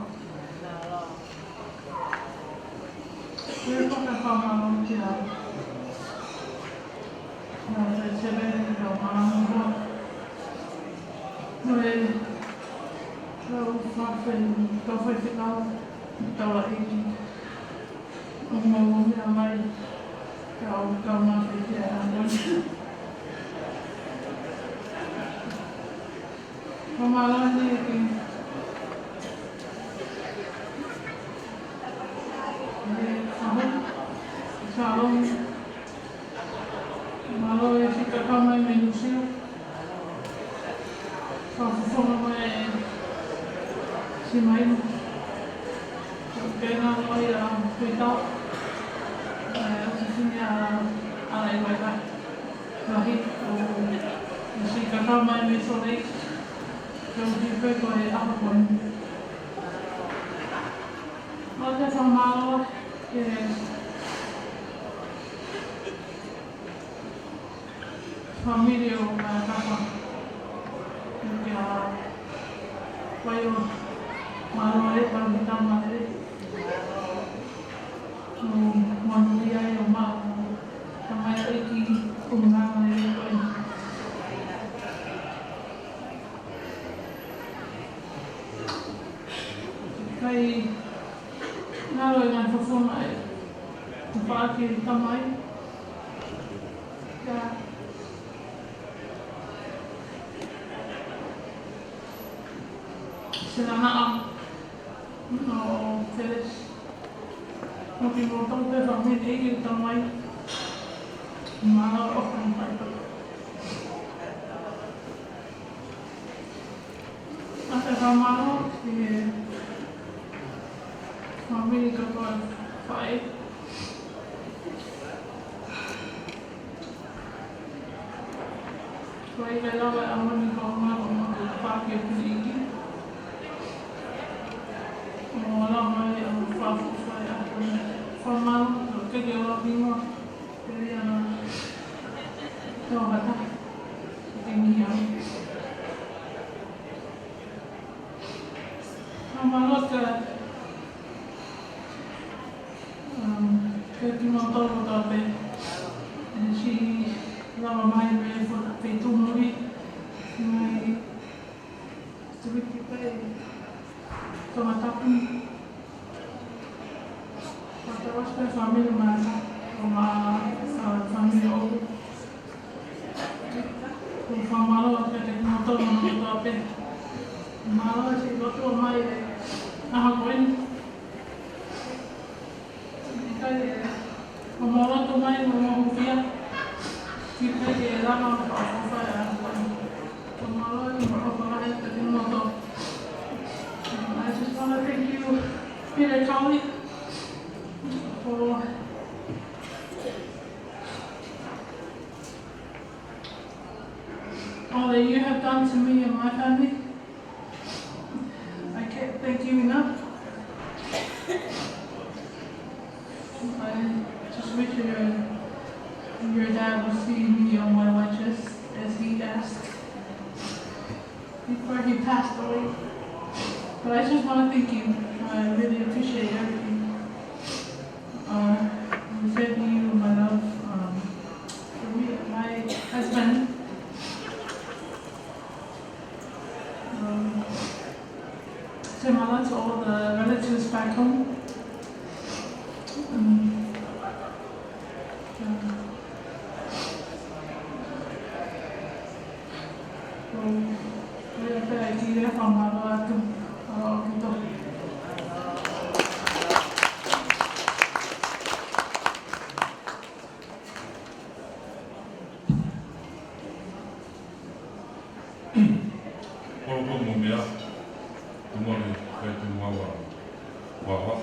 Ko e poko fakamālō kia, kia Seve, kia Malango. Ko e kau fafe, kau faifekau, kau ʻaʻi. ʻO mau meʻa mai, kau, kau mafilikai ʻa e ʻaho ni. Fakamālō eni ki he ʻaho, Salome. Mālō e siʻi kakai mai mei Nuʻusila. Fakafofonga mai e siʻi maima. Ko e kena noa ia kuitau. E, ʻoku fiefia ʻa e ʻalaivaivai. Lahi, ʻo, ʻo siʻi kakai mai mei Salt Lake, ke u hipe ko e ʻaho ko eni. ʻOatu e fakamālō ki he fāmili ʻo Maia Kafa. Kia Paio, mālō e pālō ki tama e. ʻO monūʻia ai ʻo mau, tamaioʻeiki ʻuhinga e ko eni. Kae ngalo e ngaahi fofonga ʻe tafaʻaki e tamai. Ka Senanaʻa ʻo Felesi. Mo kimoutolu pē fāmili ʻeiki tamai. Mālō ʻo fāmili. ʻOatu e fakamālō ki he fāmili kātoa faʻē. Ko e ʻikai lava e ʻaho ni ko e ngalo mo e paʻake pili ʻeiki. ʻO lava e ʻaho fakafoʻou e ʻaho ni. Fakamālō, ko e keke o la pingo. Pea ia na. Tau hata. Thank you. Fakamālō kia, um, kia kimoutolu kotoa pē. ʻE siʻi lava mai mei he feituʻu moʻui. Mei Tuviki pē, Tongatapu. Pata Loa atu e fāmili Mata, ʻo ma, ʻa, fāmili ʻoku. ʻOku fakamālō atu kiate kimoutolu hono kotoa pē. Mālō atu e lotu ʻomai e ʻaho ko eni. ʻIkai ke, ʻoku mau lotu mai, ʻoku mau hūfia. ʻIkai ke lava ʻo fakaʻofoʻofa e ʻaho ko eni. ʻOku mau lotu, mau ʻofa lahi atu kiate kimoutolu. I just wanna thank you, Peter Cowley, for all that you have done to me and my family. I can't thank you enough. I just wish your, your dad would see me on my watch list as he asked before he passed away. But I just wanna thank you. I really appreciate everything. Uh, I'm sending you my love, um, for me and my husband. Um, say my love to all the relatives back home. Um, um, Kolopo mo mea, tumole, kai tumua wa, wa wa.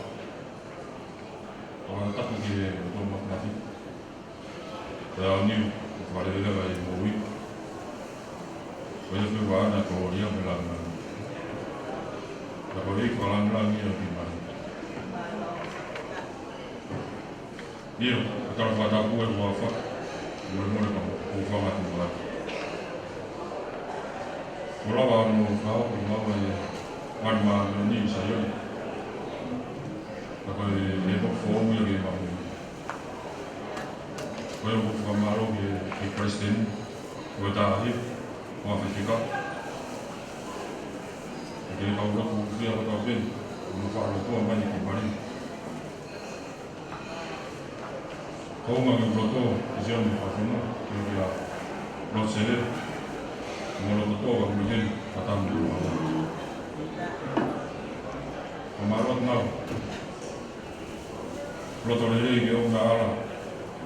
Awa taku ki he tō mafimafi. Pea ʻaoniu, fakaleleleva ʻi he moʻui. Ko ia pē ʻoku ʻaʻana e kolōlia mo e lāngilangi. Pea ko e fakalāngilangi ia ki māmani. ʻIo, ko e tala fakatapu ʻoku ou fai, molemole ka mou fakaʻatā atu. Kuo lava hono fakahoko ʻi he māmani ʻa e mali māʻoniʻoni ʻi Saione. Ka ko e, e pō foʻou ia ki māmani. Ko ia ʻoku ou fakamālō ki he, ki he palesiteni, ko e taha ia, ʻo e faifekau. Ki he kau lotu hūfia kotoa pē, ʻoku nau fakalotua mai ki māmani. Ko e ʻuhinga ke u lotu, ʻi Sione Fafino, ke u kia Lord Sele, mo lotu atu ka kuiteni, ka tamu. Ko mālō atu nau. Loto lelei ke ʻoua naʻa ala,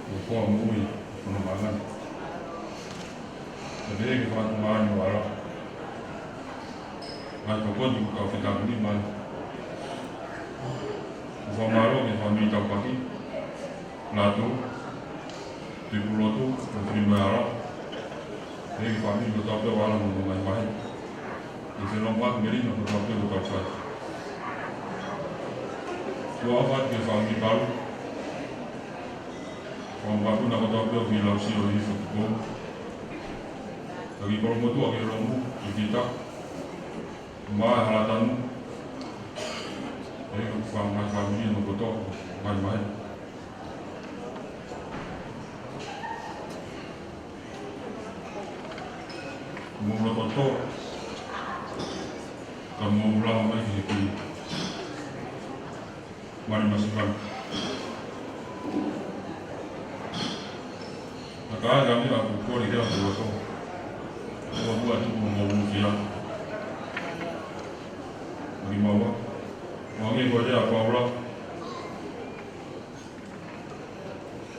ʻo koa moʻui, ʻo nau māngani. Ka pehē ke fakatuʻu māʻani ʻo ala. Ngaahi tokoni kuo tau fetāpuni mai. ʻOku fakamālō ki he fāmili Taukaki, Lātū, Tuʻipulotu, mo Filimae Ala. Pehē ki he fāmili kotoa pē ʻo ala mo hono ngaahi maheni. ʻI he fonua melino kotoa pē ʻoku tau fai. Tuʻa ʻofa atu ki he fāmili Palu. Fāmili Palu kotoa pē ʻoku nau sio ʻi he fotokō. Taki Kolomotuʻa ki he Lomu, ki Kita. Mai Halatanu, ʻe ʻoku fāmili, fāmili no kotoa, mai mai. Mo loto tō, ka mo lava mai ki he kī. Mani masifana. Ka ka ai ka mea ku kole ke aku loto. Ua mua tuku mo ukia. Mani maua. Wangi ko ia Paula.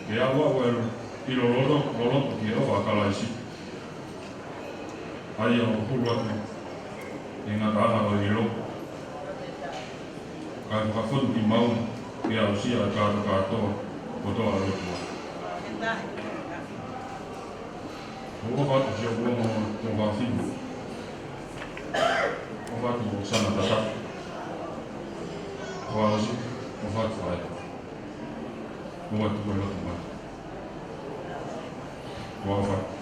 Ke awa ua elu. ʻIlo loloto, loloto ki he ʻofa ʻa Kalaisi. ʻA ia ʻoku hulu atu ʻi he ngataʻanga ʻo e ʻilo. Kae fakafonu kimaua ke aʻusia ʻa e kātokātoa kotoa ʻa e ʻOtua. ʻOku ou ʻofa atu siʻoku ongo tuofāfine. ʻOfa atu ʻo sana tata. ʻOfa atu, ʻofa atu ai. ʻOfa atu ko e lotu mai. ʻOfa atu.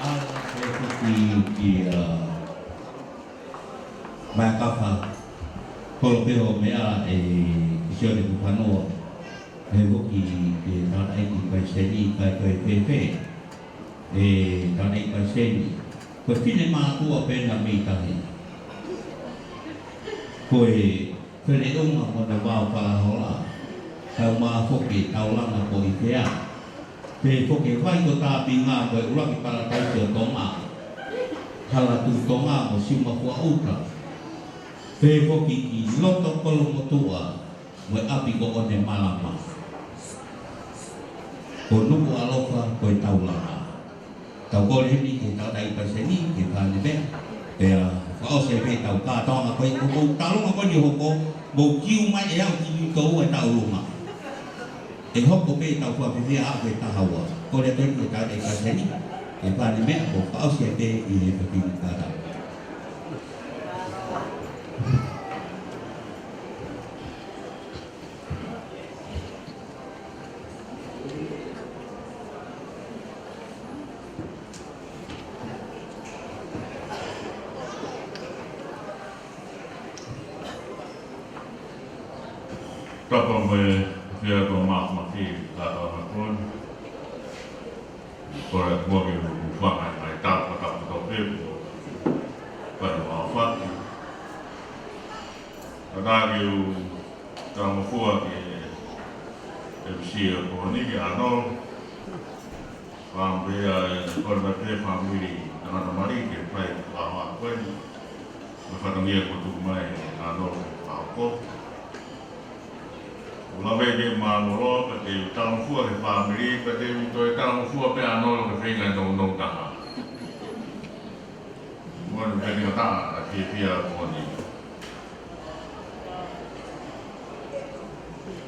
Ala ke kuki ki a Maekafa, kolo pē ʻo meʻa ʻe Sione Fufanoa, he foki ki he tangataʻeiki palesiteni, kae toe fēfē, ʻe tangataʻeiki palesiteni, ko e finemātuʻa pē na mei tahi. Ko Ko e feleʻunga mo e vao falahola, tau mā foki taulanga ko i fea. Pea foki e vai ko Tāpinga mo e ʻuluaki Palataisi ʻo Tonga, Halatutonga mo Siumafuaʻuta. Pea foki ki loto Kolomotuʻa mo e ʻapi ko ʻOnemalama. Ko Nukuʻalofa ko e taulanga. Tau kole heni ke tau tai paseni, ke fānau meʻa. Pea fakaʻosi pē tau kātoanga ko e ko mou taulanga ko eni hoko, mou kiu mai ʻe au ki ni tou e taulanga. ʻE hoko pē tau fua pē pea ʻa ke tahaua. Kole atu ke tau tai paseni, ke fānau meʻa, mou fakaʻosi pē ʻi he fafine kātoa. Tapa mo e fia ko Mā Maki ka ka makon. Ko e kua ke u fanga mai tau ka ka tope ko. Pai o fatu. Ka ka ke u tau mo fua ke e fisia ko ni ke ano. Pea pea e kole mai pē fāmili tangata mali ke fai ko e hā ko eni. Mo e fatongia ko tuku mai ano ke fai ko. Ko lave ke mālōlō, pea te u talangofua ki he fāmili, pea te u toe talangofua pē ano ke feinga e nounou taha. Mo e pē ni ngata, ʻa fiefia ko ni.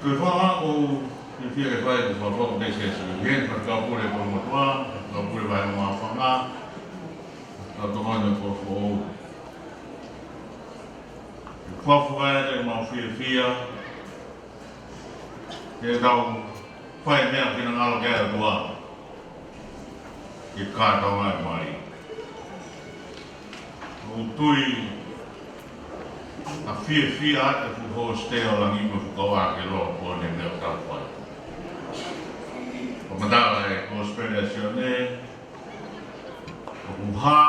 Ko e fā ko e fiefia ke fai ko e fā ko e pēsesi. Heni fakapule ko motua, fakapule vai mo fanga, ka tokoni ko fō. Fakafofonga ʻemau fiefia, ke tau fai meʻa finangalo ki he ʻOtua. Ke kātoanga e mali. ʻOku ou tui ʻa fiefia ʻa e fuʻu hositē ʻo langi mo fukaua ke loa ko eni meʻa tau fai. Ko matala e Kosipeli ʻa Sione, ʻoku hā,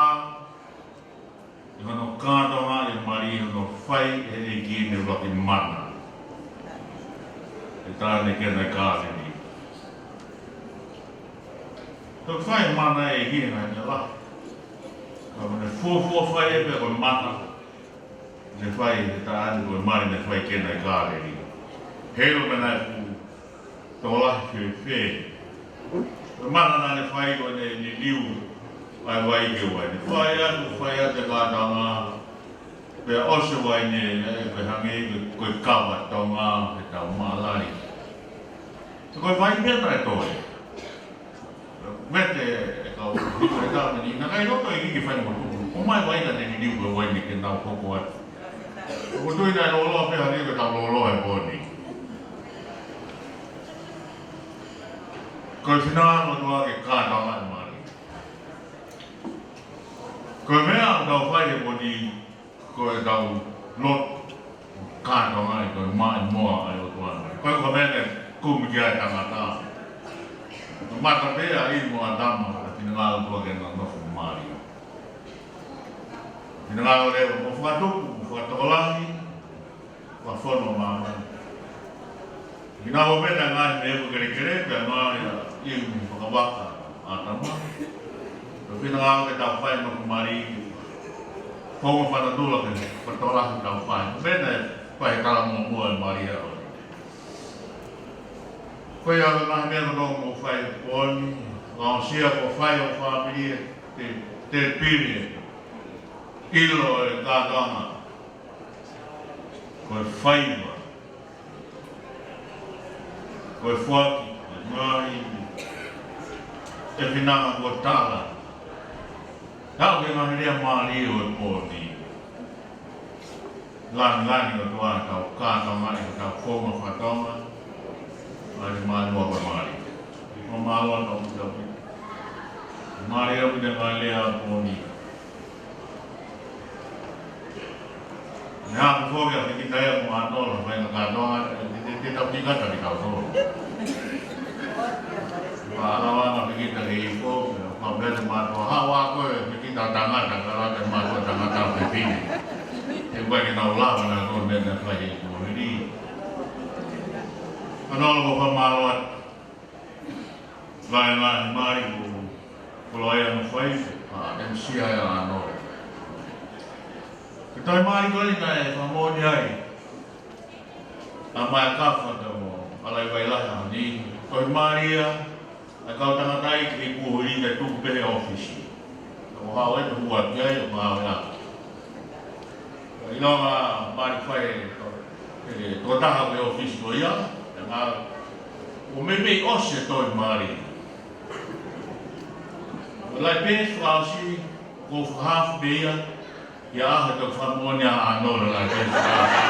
ʻi hono kātoanga e mali hono fai ʻe he ʻEiki ʻene ʻuluaki mana. ʻE tā ne ke nai kāteni. Tau fai mana e ʻEiki ʻe ngai ne la. Ka mane fuofua fai e pea ko e mana. Ne fai e tā ne ko e mali ne fai ke nai kāteni. Hei lo mena e fu Tola fēfē. Ko e mana naʻa ne fai ko ʻene liliu ʻa e vai ke vai. Ne fai atu, fai atu e kātoanga. Pea ʻosi e vai ne, ʻe, ko e hangē ko e, ko e kava Tonga, he tau mālali. Ko e vai pē naʻe toe. Mete e kau, ko e tau meni, naʻe ʻikai loto e ʻEiki ke fai mo tuku. ʻOmai vai naʻa ne liliu ko e vai ne ke nau hoko atu. ʻOku ou tui naʻe lōloa pē hangē ko e tau lōloa he pō ni. Ko e finangalo ʻOtua ke kātoanga e mali. Ko e meʻa ʻoku tau fai he pō ni, ko e tau lotu, kātoanga ʻi ko e maʻimoa ʻa e ʻOtua. Ko e ko e meʻa ne kumi ki ai e tangata. Ko e mata pē ʻa ʻIvi mo ʻĀtama, ko e finangalo ʻOtua ke nau nofo mali. Finangalo leva mo fakatupu, mo fakatokolahi, mo fakafono māmani. Finangalo pē naʻe ngaahi meʻa ʻoku kelekele, pea ngaahi ʻa ʻIvi mo fakavaka ʻĀtama. Ko e finangalo ke tau fai mo mali, ko e ngaahi fanatula ke fakatokolahi tau fai. Pea naʻe fai he kala muʻomuʻa e mali ʻa ʻOtua. Ko ia ko e ngaahi meʻa ko ē ʻoku mou fai he pō ni, ʻoku ou sio ko e fai ʻo e fāmili ʻe te, te pili, ʻilo e kātoanga. Ko e faiva. Ko e foaki, ko e ngaahi, ʻe finangalo ko e tala. Tau ke ngaahi lea mālie ʻo e pō ni. Langilangi ʻOtua tau kātoanga ʻi hotau founga fakatonga. ʻAi mālō ʻa e mali. Ko mālō ʻa e tau kutapi. Mālie ʻaupito e ngaahi lea ʻo e pō ni. Naʻe hā ko e foki ʻa Fekita ia mo Anola, fai na kātoanga, te, te, te tau pika taki tau tō. Ka ala wana Fekita ke iko, ka pea te mātua, hā ua ko e Fekita tangata, ka la te mātua tangata fefine. ʻE ʻikai ke nau lava nautolu meʻa naʻe fai he kuohili. Ka ʻoku ou fakamālō atu. Lahi lahi e mali ʻoku koloa ia ʻoku fai, ʻa e M C I ʻa ʻAnolo. Ko e toe mali ko eni naʻe fakamoʻoni ai ʻa Maekafa, ka mo Alaivailahi ʻaho ni. Toe mali ia ʻa e kau tangataʻeiki he kuohili naʻe tuku pē he ʻōfisi. Ka ko e hā ʻoku ʻi ai e hū atu ai ʻo maau ia. ʻIlonga mali fai e, e tokotaha ko e ʻōfisi ko ia, ʻe ngā, ʻoku meimei ʻosi e toe mali. ʻOku lahi pē fakaʻosi, ʻoku ou fakahā pē ia, ʻi he ʻaho ʻe toki fakamoʻoni ai ʻa ʻAnolo, lahi pē fakaʻosi.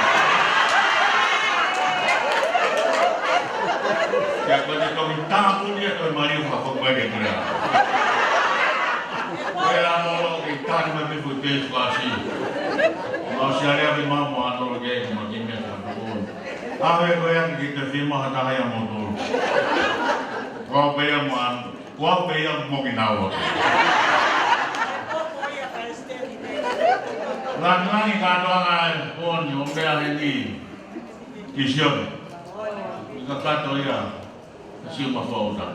Pea ko e toki tāpuni e toe mali ʻoku fakafoki mai ke tule ai. Ko e ʻAnolo ke tali mai pē foʻi pē fakaʻosi. Mau sio leva pē mau mo ʻAnolo ke ma ke mea ka tokoni. ʻAve ko ia ke te fima ha taha ia mo tolu. Ko au pē ia mo ʻAnolo. Ko au pē ia mo kinaua. Langilangi kātoanga e pōni ʻo meʻa heni. Kisione. ʻIkai kakato ia. Ka siu ma fauta.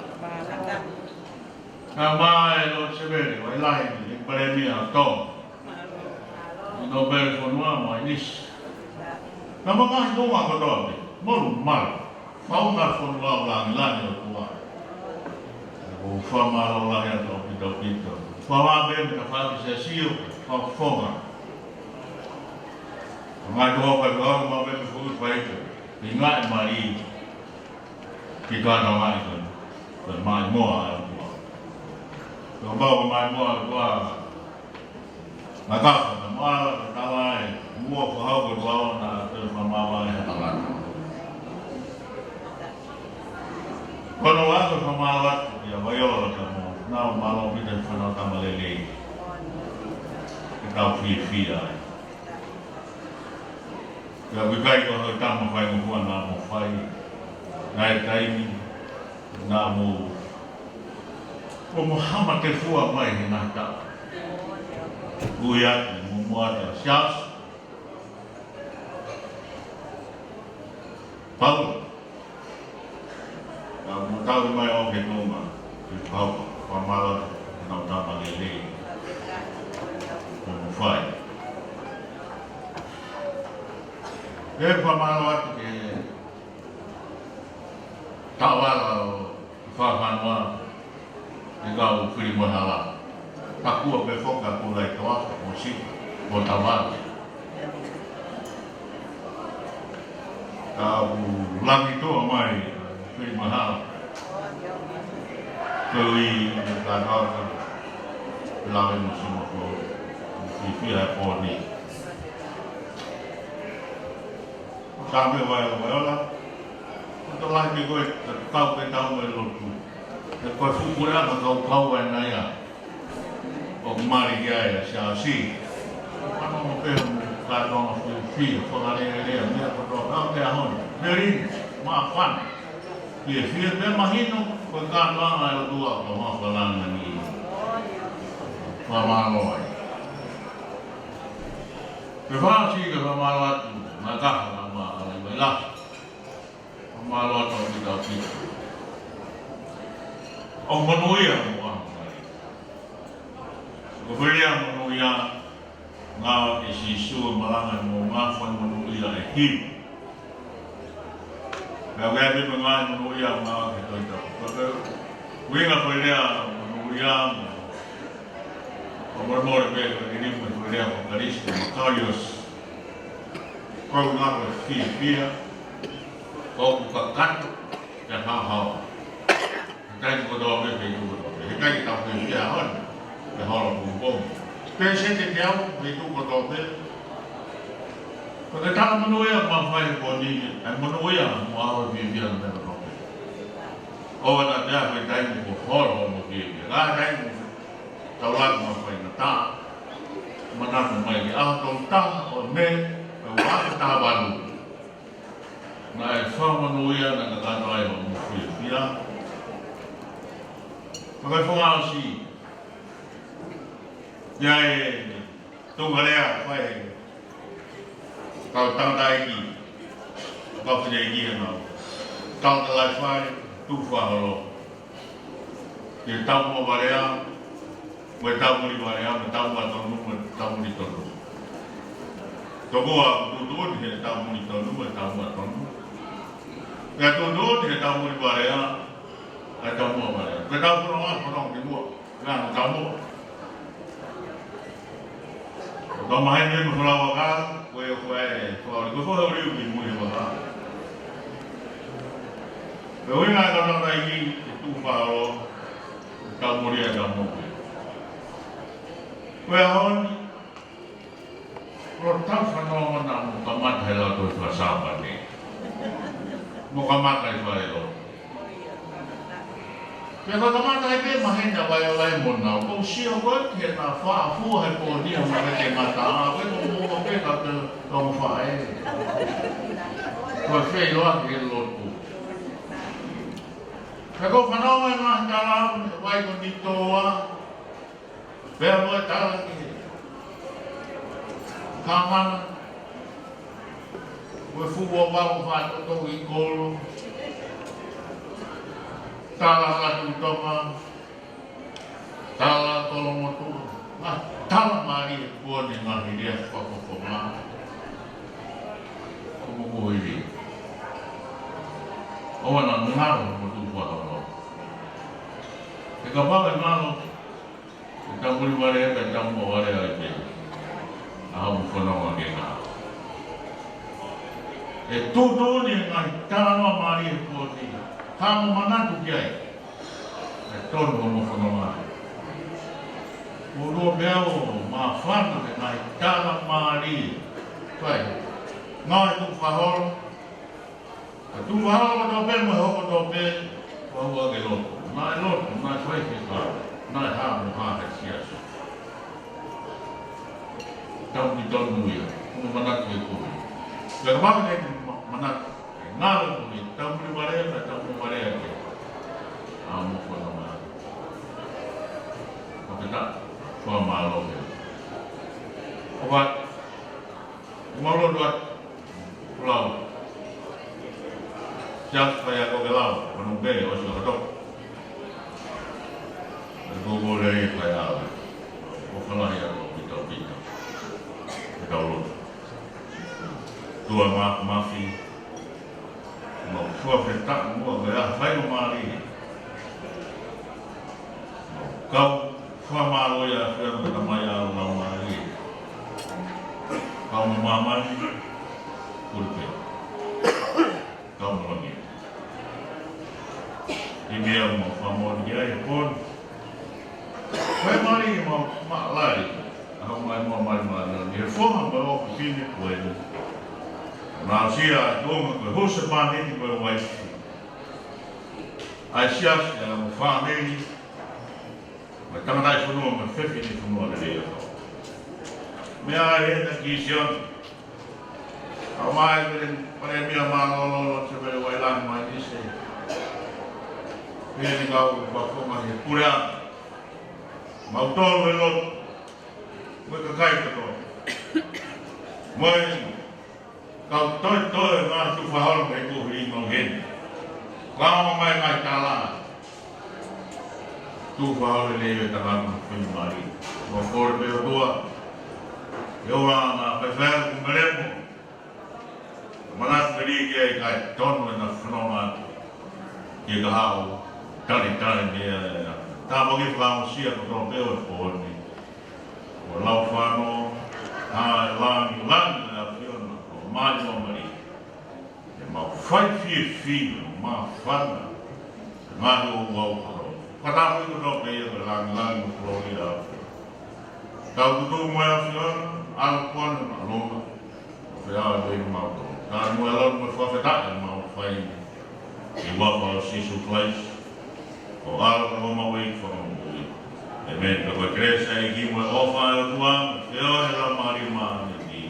Ka mai lo sevele, ʻo e lahi, e palēmia ʻo Tonga. ʻI Nōpele Fonua mo ʻInisi. Ka mo e ngaahi Tonga kotoa pē, molu malu. Fauna fonua ʻo langilangi ʻOtua. ʻOku ou fakamālō lahi atu ʻaupito ʻaupito. Fakamālō pē mo e tafaʻaki siasi ʻo fakafofonga. Ngaahi Tonga fai fakafofonga pē mo e fuʻu fai pē. ʻI ngaahi mali. Ki ka na mai ko, ko mai moa ʻa e ʻOtua. Ko mau mai moa ʻa e ʻOtua. Maekafa, na moa la, ko tala e, mua ko hau ko tua o na, te fakamālō e hana lana. Ko no wa ko fakamālō atu, ia Vaiola ka mo, na o mālō ʻaupito e fānau tama lelei. Ke tau fiefia ai. Pea ʻoku ʻikai ko ha tama fai mo hua na mo fai. Naʻe taimi, na mo, ko mo hama te fua mai he na ta. Ui atu, mo mo ata, sias. Pau. Ka mo tau mai ʻo ke toma, ke pau, fakamālō, nau tama lelei. Ko mo fai. Ke fakamālō atu ke tau ala ʻo fakafanua. ʻI ka u fili mo hala. Ka kua pē foka ku lai toa, mo si, mo tawala. Ka u langi toa mai, fili mo hala. Ko i, ka toa, ka lave mo si mo ko, fiefia e pōni. Ka me vai, vai ola. Ko to lahi ke koe, ka kau ke tau mai lotu. He ko e fuʻu puleʻanga kau kau ai nai a. ʻO mali ki ai a siasi. Ano mo pē mo kātoanga fiefia, fakalelea, meʻa kotoa, kau ke ahon. Meri, ma fan. Fiefia, meʻa mahino, ko e kātoanga e ʻOtua, ka ma falanga ni. Fakamālō ai. Ke fasi, ke fakamālō atu, ma kaha, ma ala i mai lahi. Mālō atu ki tau ki. ʻO monūʻia mo ʻaho mai. Ko e fili ʻa monūʻia, ngāue ki Sīsū ʻa e malanga mo ngāue monūʻia ʻe hiu. Pea ʻoku ʻi ai pē mo e ngaahi monūʻia ngāue ki he Tohi Tapu. Ko e ʻuhinga ko e lea monūʻia mo, ʻo molemole pē ko e ʻi ai mo e lea ko Kalisi, Makarios. Ko e ʻuhinga ko e fiefia, ko ʻeku kakato, ʻe haohaoa. He taimi kotoa pē, feituʻu kotoa pē. He ʻikai ke tau fiefia hon, ʻe holo pumpomu. Pēseti ʻe teau, feituʻu kotoa pē. Ko e tala monūʻia ʻoku mau fai he pō ni, ʻa e monūʻia mo ʻaho fiefia ʻo e meʻa kotoa pē. ʻOua naʻa pehē ko e taimi kuo holo hoʻomo fiefia. Ka taimi tau laku mau fai na tā. Manatu mai ki he ʻaho tolu taha ʻo Mē, ʻo e ua afe taha valu. Naʻe fakamonūʻia, naʻe kakato ai hoʻomo fiefia. Ka ko e fakaʻosi, ʻi ai e tuʻunga lea fai, Kau tangataʻeiki, kau fineʻeiki ʻenau tangata laifale, tuʻu fakaholo. Ke tau mo Varea, mo e tau muli Varea, mo e tau mo tonu, mo e tau muli tonu. Tokua tuʻutuʻuni he tau muli tonu, mo e tau mo tonu. Pea tuʻutuʻuni he tau muli Varea, mo e tau mo Varea. Pea tau fononga, fononga ki muʻa. Ngā no tamo. Tau maheni mo Folau Vaka, ko e, ko e, ko e, ko e, ko e ʻuhinga ki mui he vaka. Ko e ʻuhinga e tangataʻeiki, ke tuʻu fakaholo, tau muli e tamo. Ko e ʻaho ni, ʻoku tau fanongo na mo kamata he lau tohi fakasāpate. Mo kamata he fale lotu. Pea ko e kamata ai pē maheni ʻa Vaiola mo Nau. Ko u sio ko ē ki heʻena faʻa fua he pō ni ʻo maheni ke mata. ʻA, ko e ko mo ko pē ka te longo faʻē. Ko e feiloaki he lotu. Pea ko u fanongo e ngaahi tala, vai ko ni toa. Pea mo e tala ki he kāmana, ko e fuʻu vavau faʻatoto ʻi kolo, tala Latutoka, tala Kolomotuʻa, ngaahi tala mālie kuo ne ngaahi lea fakafofonga. Ko mo ko ili. ʻOua naʻa ngalo mo tuʻu fakaholo. He kapau ʻe ngalo, ʻe tau muli Varea, ʻe tau mo Varea ai pē. ʻA hoʻo fononga ke ngalo. ʻE tuʻutuʻuni e ngaahi talanoa mālie kuo te hanga manatu ki ai. ʻE tonu hoʻomo fononga. Mo lua pea ʻo māfana he ngaahi tala mālie. Fai. Ngaahi tuʻu fakaholo. Ka tuʻu fakaholo kotoa pē mo e hoko kotoa pē, ʻoua ke lotu. Naʻe lotu, naʻe fai ke kau, naʻe hā mo hā he siasi. Tau ni tau nui ia, mo manatu e koe. Pea ka maka ke ma-, manatu, e ngalo koe, tau muli Varea, ka tau muli Varea ke. ʻA mo kona ma. Fakafetaʻi, fakamālō ke. ʻOfa, mau lotu atu. Lau. Siasi Faiako ke lau, ʻo nau pē, ʻosi ʻo ka toko. ʻE koko lei fai ʻave. ʻOfa lahi atu ʻaupito ʻaupito. ʻE tau lotu. ʻOtua Māfimafi. Mau fakafetaʻi muʻa ko e ʻaho faingamālie. Mau kau fakamālō ʻi he ʻAfiona mo e Tamai ʻa e Laumālie. Kau mo māmani, kuli pē. Kau mo langi. ʻI he meʻa mau fakamoʻoni ki ai he pō ni. Ko e mali mau maʻalahi. ʻA hoʻo mai mo mali mali ni. He foha mo e ʻofefine ko eni. Naʻa sia tonga ko e husepāniti mo e uaifi. ʻA e siasi ʻa e fāmili. Mo e tangataʻi fonua mo e fefine fonua lelei ʻo. Meʻa ʻa e hena ki Siona. ʻA mai pele, pele mia mālōlō, se pele wai lahi mai ni se. Pele ni kau pafonga he puleʻanga. Mau tolu he lotu. Mo e kakai kotoa. Mo e kau toitoe ngaahi tuʻu fakaholo mo e kuo hili mau heni. Kau ʻomai ngaahi tala. Tuʻu fakaholo lelei ʻo e tangata mo e fefine mali. Mau kole pē ʻOtua. ʻE ʻoua naʻa faifai ʻeku melemo. Manatu meli ke ai kae tonu ʻena fononga atu. Ke ka hao, talitali mei ai. Tāpuaki fakaʻosi ʻa e kotoa pē ʻo e pō ni. ʻO lau fano, ʻa e langilangi ʻo e ʻAfiona, ʻo mai ʻo mali. ʻE mau fai fiefia, māfana, ngaahi ʻo ʻuau karo. Ka tāpuaki kotoa pē ia ko e langilangi mo e kolōlia ʻa e ʻAfiona. Tau tutu mo e ʻAfiona, ʻalu kuo ne mālōlō. ʻO feʻao ʻe mau tō. Ka mo e lau mo e fakafetaʻi mau fai. ʻI he huafa ʻo Sīsū Kalaisi. ʻO ʻAlo ka ko homau ʻEiki Fakamoʻui. ʻĒmeni. Ka ko e kelesi ʻa e ʻEiki mo e ʻofa ʻa e ʻOtua. Feohi ʻa e Laumālie Māʻoniʻoni.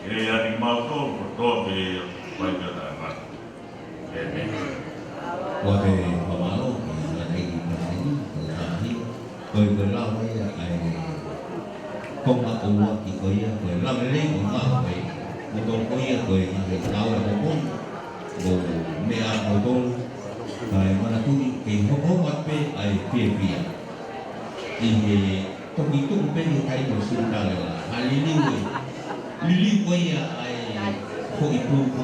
ʻE ʻiate kimautolu kotoa pē ia. Fai pē ʻa e ngata. ʻĒmeni. Ko e fakamālō ki he tangataʻeiki palesiteni, ko e tahi, ko e, ko e lau ia ʻa e konga ʻuluaki ko ia, ko e lau lelei ko e maʻu ko ia. Moutolu ko ia ko e ngaahi tau ʻa moutolu, mou meʻa ʻa moutolu, kae manatuʻi ke hokohoko atu pē ʻa e fiefia ʻi he toki tuʻu pē he taimi ʻo Sīsū Kalaisi. Haleluia. Liliu ko ia ʻa e foʻi pupu,